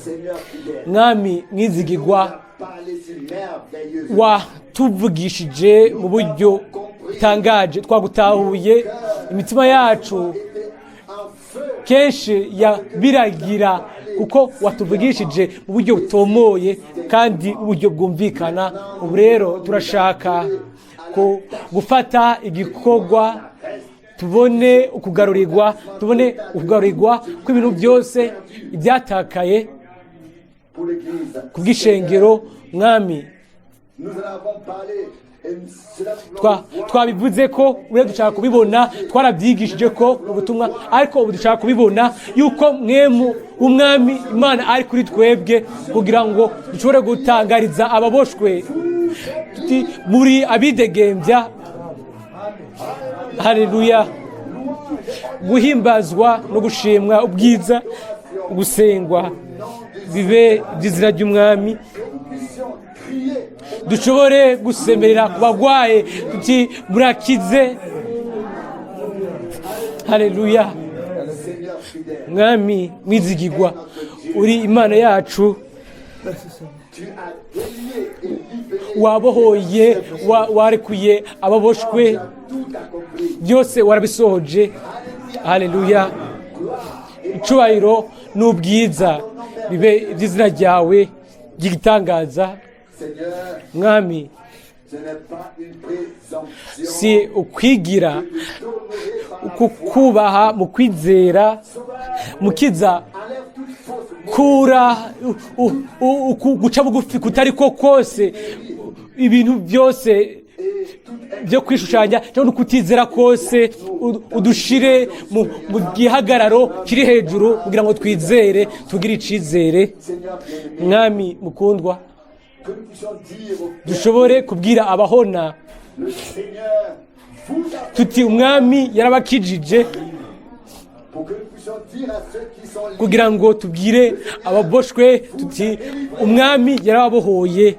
Seigneur fidèle. Mwami mwizigirwa, Parlé si merveilleusement. watuvugishije mu buryo butangaje, twagutahuye. Imitima yacu Était en feu. kenshi yabiragira kuko watuvugishije mu buryo butomoye kandi uburyo bwumvikana. Ubu rero turashaka ko gufata igikorwa, tubone ukugarurirwa, tubone ukugarurirwa kw'ibintu byose ibyatakaye Pour l'Église. ku bw'ishengero, Mwami. Nous en avons parlé et cela nous Twabivuze ko ubu dushaka kubibona. Twarabyigishije ko ubutumwa, ariko ubu dushaka kubibona yuko mwemu w'Umwami Imana ari kuri twebwe kugira ngo dushobore gutangariza ababoshwe tuti: "Muri abidegembya." Haleluya! Guhimbazwa no gushimwa, ubwiza, gusengwa bibe iby'izina ry'Umwami. Puissions crier Dushobore gusemerera ku bagwaye tuti: "Murakize." Haleluya! Seigneur fidèle. Mwami mwizigirwa, uri Imana yacu. Tu as délié et libéré. Wabohoye, warekuye ababoshwe. Tu as tout accompli. Byose warabisohoje. Haleluya! Icubahiro n'ubwiza bibe iby'izina ryawe ry'igitangaza. Seigneur, Mwami, ce n'est pas une présomption si ukwigira de t'honorer par la kukubaha mu kwizera. Mukiza, Enlève toute fausse kura guca bugufi kutari ko kose, ibintu byose byo kwishushanya cyangwa no kutizera kose, udushire mu gihagararo kiri hejuru kugira ngo twizere, tugire icizere. Seigneur bien-aimé, Mwami mukundwa, que nous puissions dire au dushobore kubwira abahona le Seigneur vous a tuti: "Umwami yarabakijije." Pour que nous puissions dire à ceux qui sont libres, Kugira ngo tubwire ababoshwe tuti: "Umwami yarababohoye."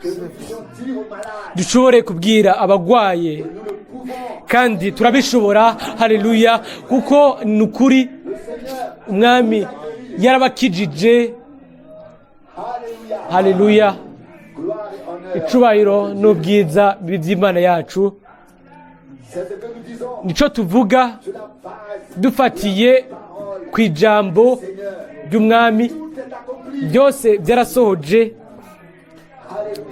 Que nous puissions dire aux malades, Dushobore kubwira abagwaye, nous le pouvons, kandi turabishobora. Haleluya! Kuko ni ukuri, le Seigneur, Umwami yarabakijije. Alléluia, Haleluya! Gloire et honneur. Icubahiro n'ubwiza by'Imana yacu. C'est ce que nous disons Nico tuvuga sur la base dufatiye ku ijambo ry'Umwami. tout est accompli. Byose byarasohoje.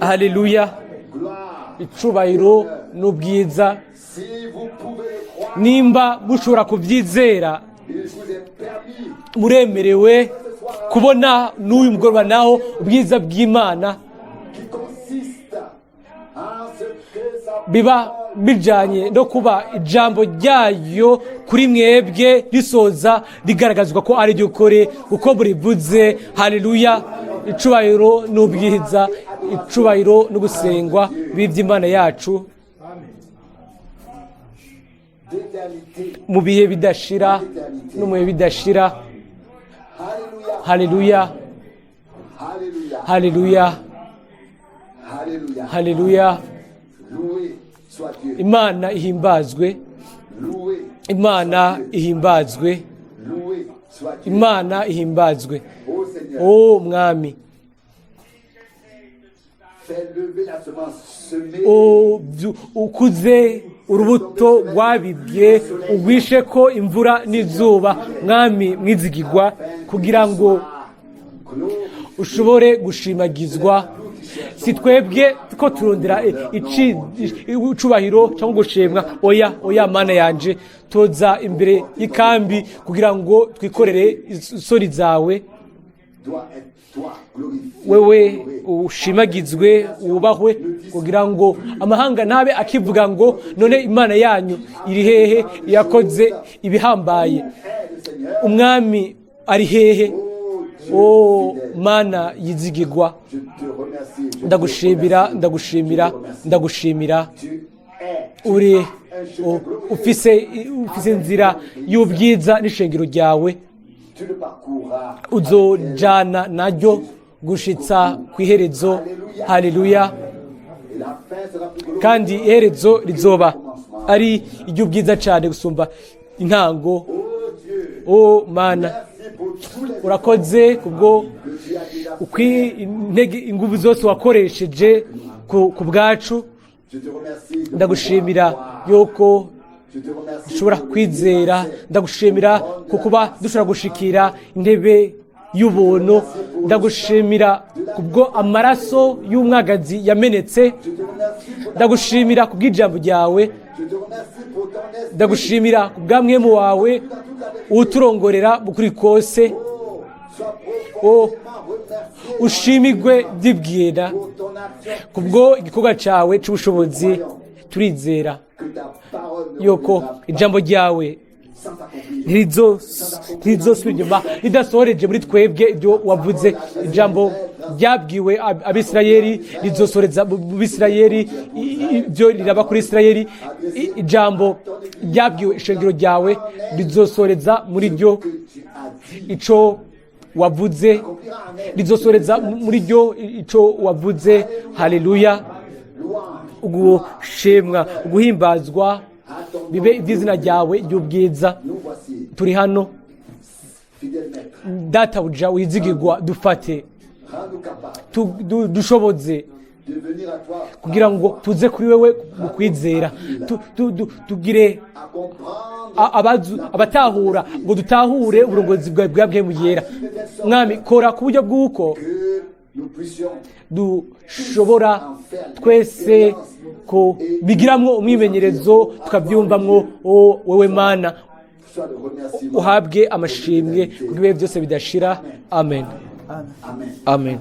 Alléluia, Haleluya! Gloire. Icubahiro n'ubwiza. Si vous pouvez le croire, Nimba mushobora kubyizera, il vous est permis muremerewe kubona n'uyu mugoroba naho ubwiza bw'Imana qui consiste en ce que sa biba bijanye no kuba ijambo ryayo kuri mwebwe risoza rigaragazwa ko ari ry'ukuri uko murivuze. Haleluya! Icubahiro n'ubwiza, icubahiro no gusengwa b'iby'Imana yacu d'éternité. mu bihe bidashira no mu bihe bidashira. Alléluia, Haleluya! Alléluia, Haleluya! Alléluia. Haleluya! Loué soit Dieu. Imana ihimbazwe. Loué, Imana ihimbazwe. Loué soit Dieu. Imana ihimbazwe. Ô Seigneur, O Mwami, fais lever la semence semée. Ukuze urubuto rwabibwe, ugwishe ko imvura n'izuba, Mwami mwizigirwa, kugira ngo Gloire. ushobore gushimagizwa. Si twebwe ko turondera icubahiro cyangwa gushimwa. Oya, oya, Mana yanje, toza imbere y'ikambi kugira ngo twikorere isoni zawe. Doit être toi glorifié. Wewe ushimagizwe, wubahwe, kugira ngo amahanga ntabe akivuga ngo: "None Imana yanyu iri hehe yakoze ibihambaye?" Est le Seigneur. Umwami ari hehe? Ô Dieu O fidèle, Mana yizigirwa, je te remercie. Je te ndagushimira, remercie. ndagushimira, Je te remercie. ndagushimira. Tu es Uri un Un chemin glorieux. Ufise inzira y'ubwiza n'ishengero ryawe. Tu le parcourras. Uzojana naryo gushitsa ku iherezo. Haleluya! Et la fin sera plus glorieuse. Kandi iherezo rizoba ari iry'ubwiza cyane gusumba intango. Oh Dieu, O Mana, merci pour tous les urakoze kubwo que tu as déjà ukwi intege ingufu zose wakoresheje ku bwacu. Je te remercie de Ndagushimira pouvoir croire. yuko Je te remercie dushobora pour le kwizera. libre Ndagushimira ku kuba dushobora gushikira intebe y'ubuntu. Ndagushimira kubwo amaraso y'umwagazi yamenetse. Je te remercie pour ta Ndagushimira kubw'ijambo ryawe. Je te remercie pour ton esprit. Ndagushimira ku bwa mpwemu wawe uturongorera mu kuri kose. Oh, sois Oh, profondément remercié ushimigwe byibwira pour ton action kubwo igikorwa cyawe cy'ubushobozi. Turizera que ta parole ne yuko reviendra pas ijambo ryawe sans accomplir. ntirizosubira inyuma ridasohoreje muri twebwe ibyo wavuze. Ijambo ryabwiwe Abisirayeli rizosoreza mu Bisirayeli, ibyo riraba kuri Isirayeli. Ijambo ryabwiwe ishengero ryawe rizosoreza muri ryo Que tu as dit ico wavuze, accomplira en elle. rizosoreza muri ryo ico wavuze. Haleluya! Louange Ugushimwa, uguhimbazwa à ton nom. bibe iby'izina ryawe ry'ubwiza. Nous voici, Turi hano, fidèle maître. databuja wizigirwa, dufate, Rends-nous capables dushoboze de venir à toi kugira ngo tuze kuri wewe mu kwizera, tugire à comprendre abatahura, ngo dutahure uburongozi bwawe bwa mpwemu yera. Mwami, kora ku buryo bw'uko que nous puissions dushobora twese kubigiramwo umwimenyerezo, tukabyumvamwo. O wewe Mana, soit le remerciement. uhabwe amashimwe kubw'ibihe byose bidashira. Amen. Amen. Amen.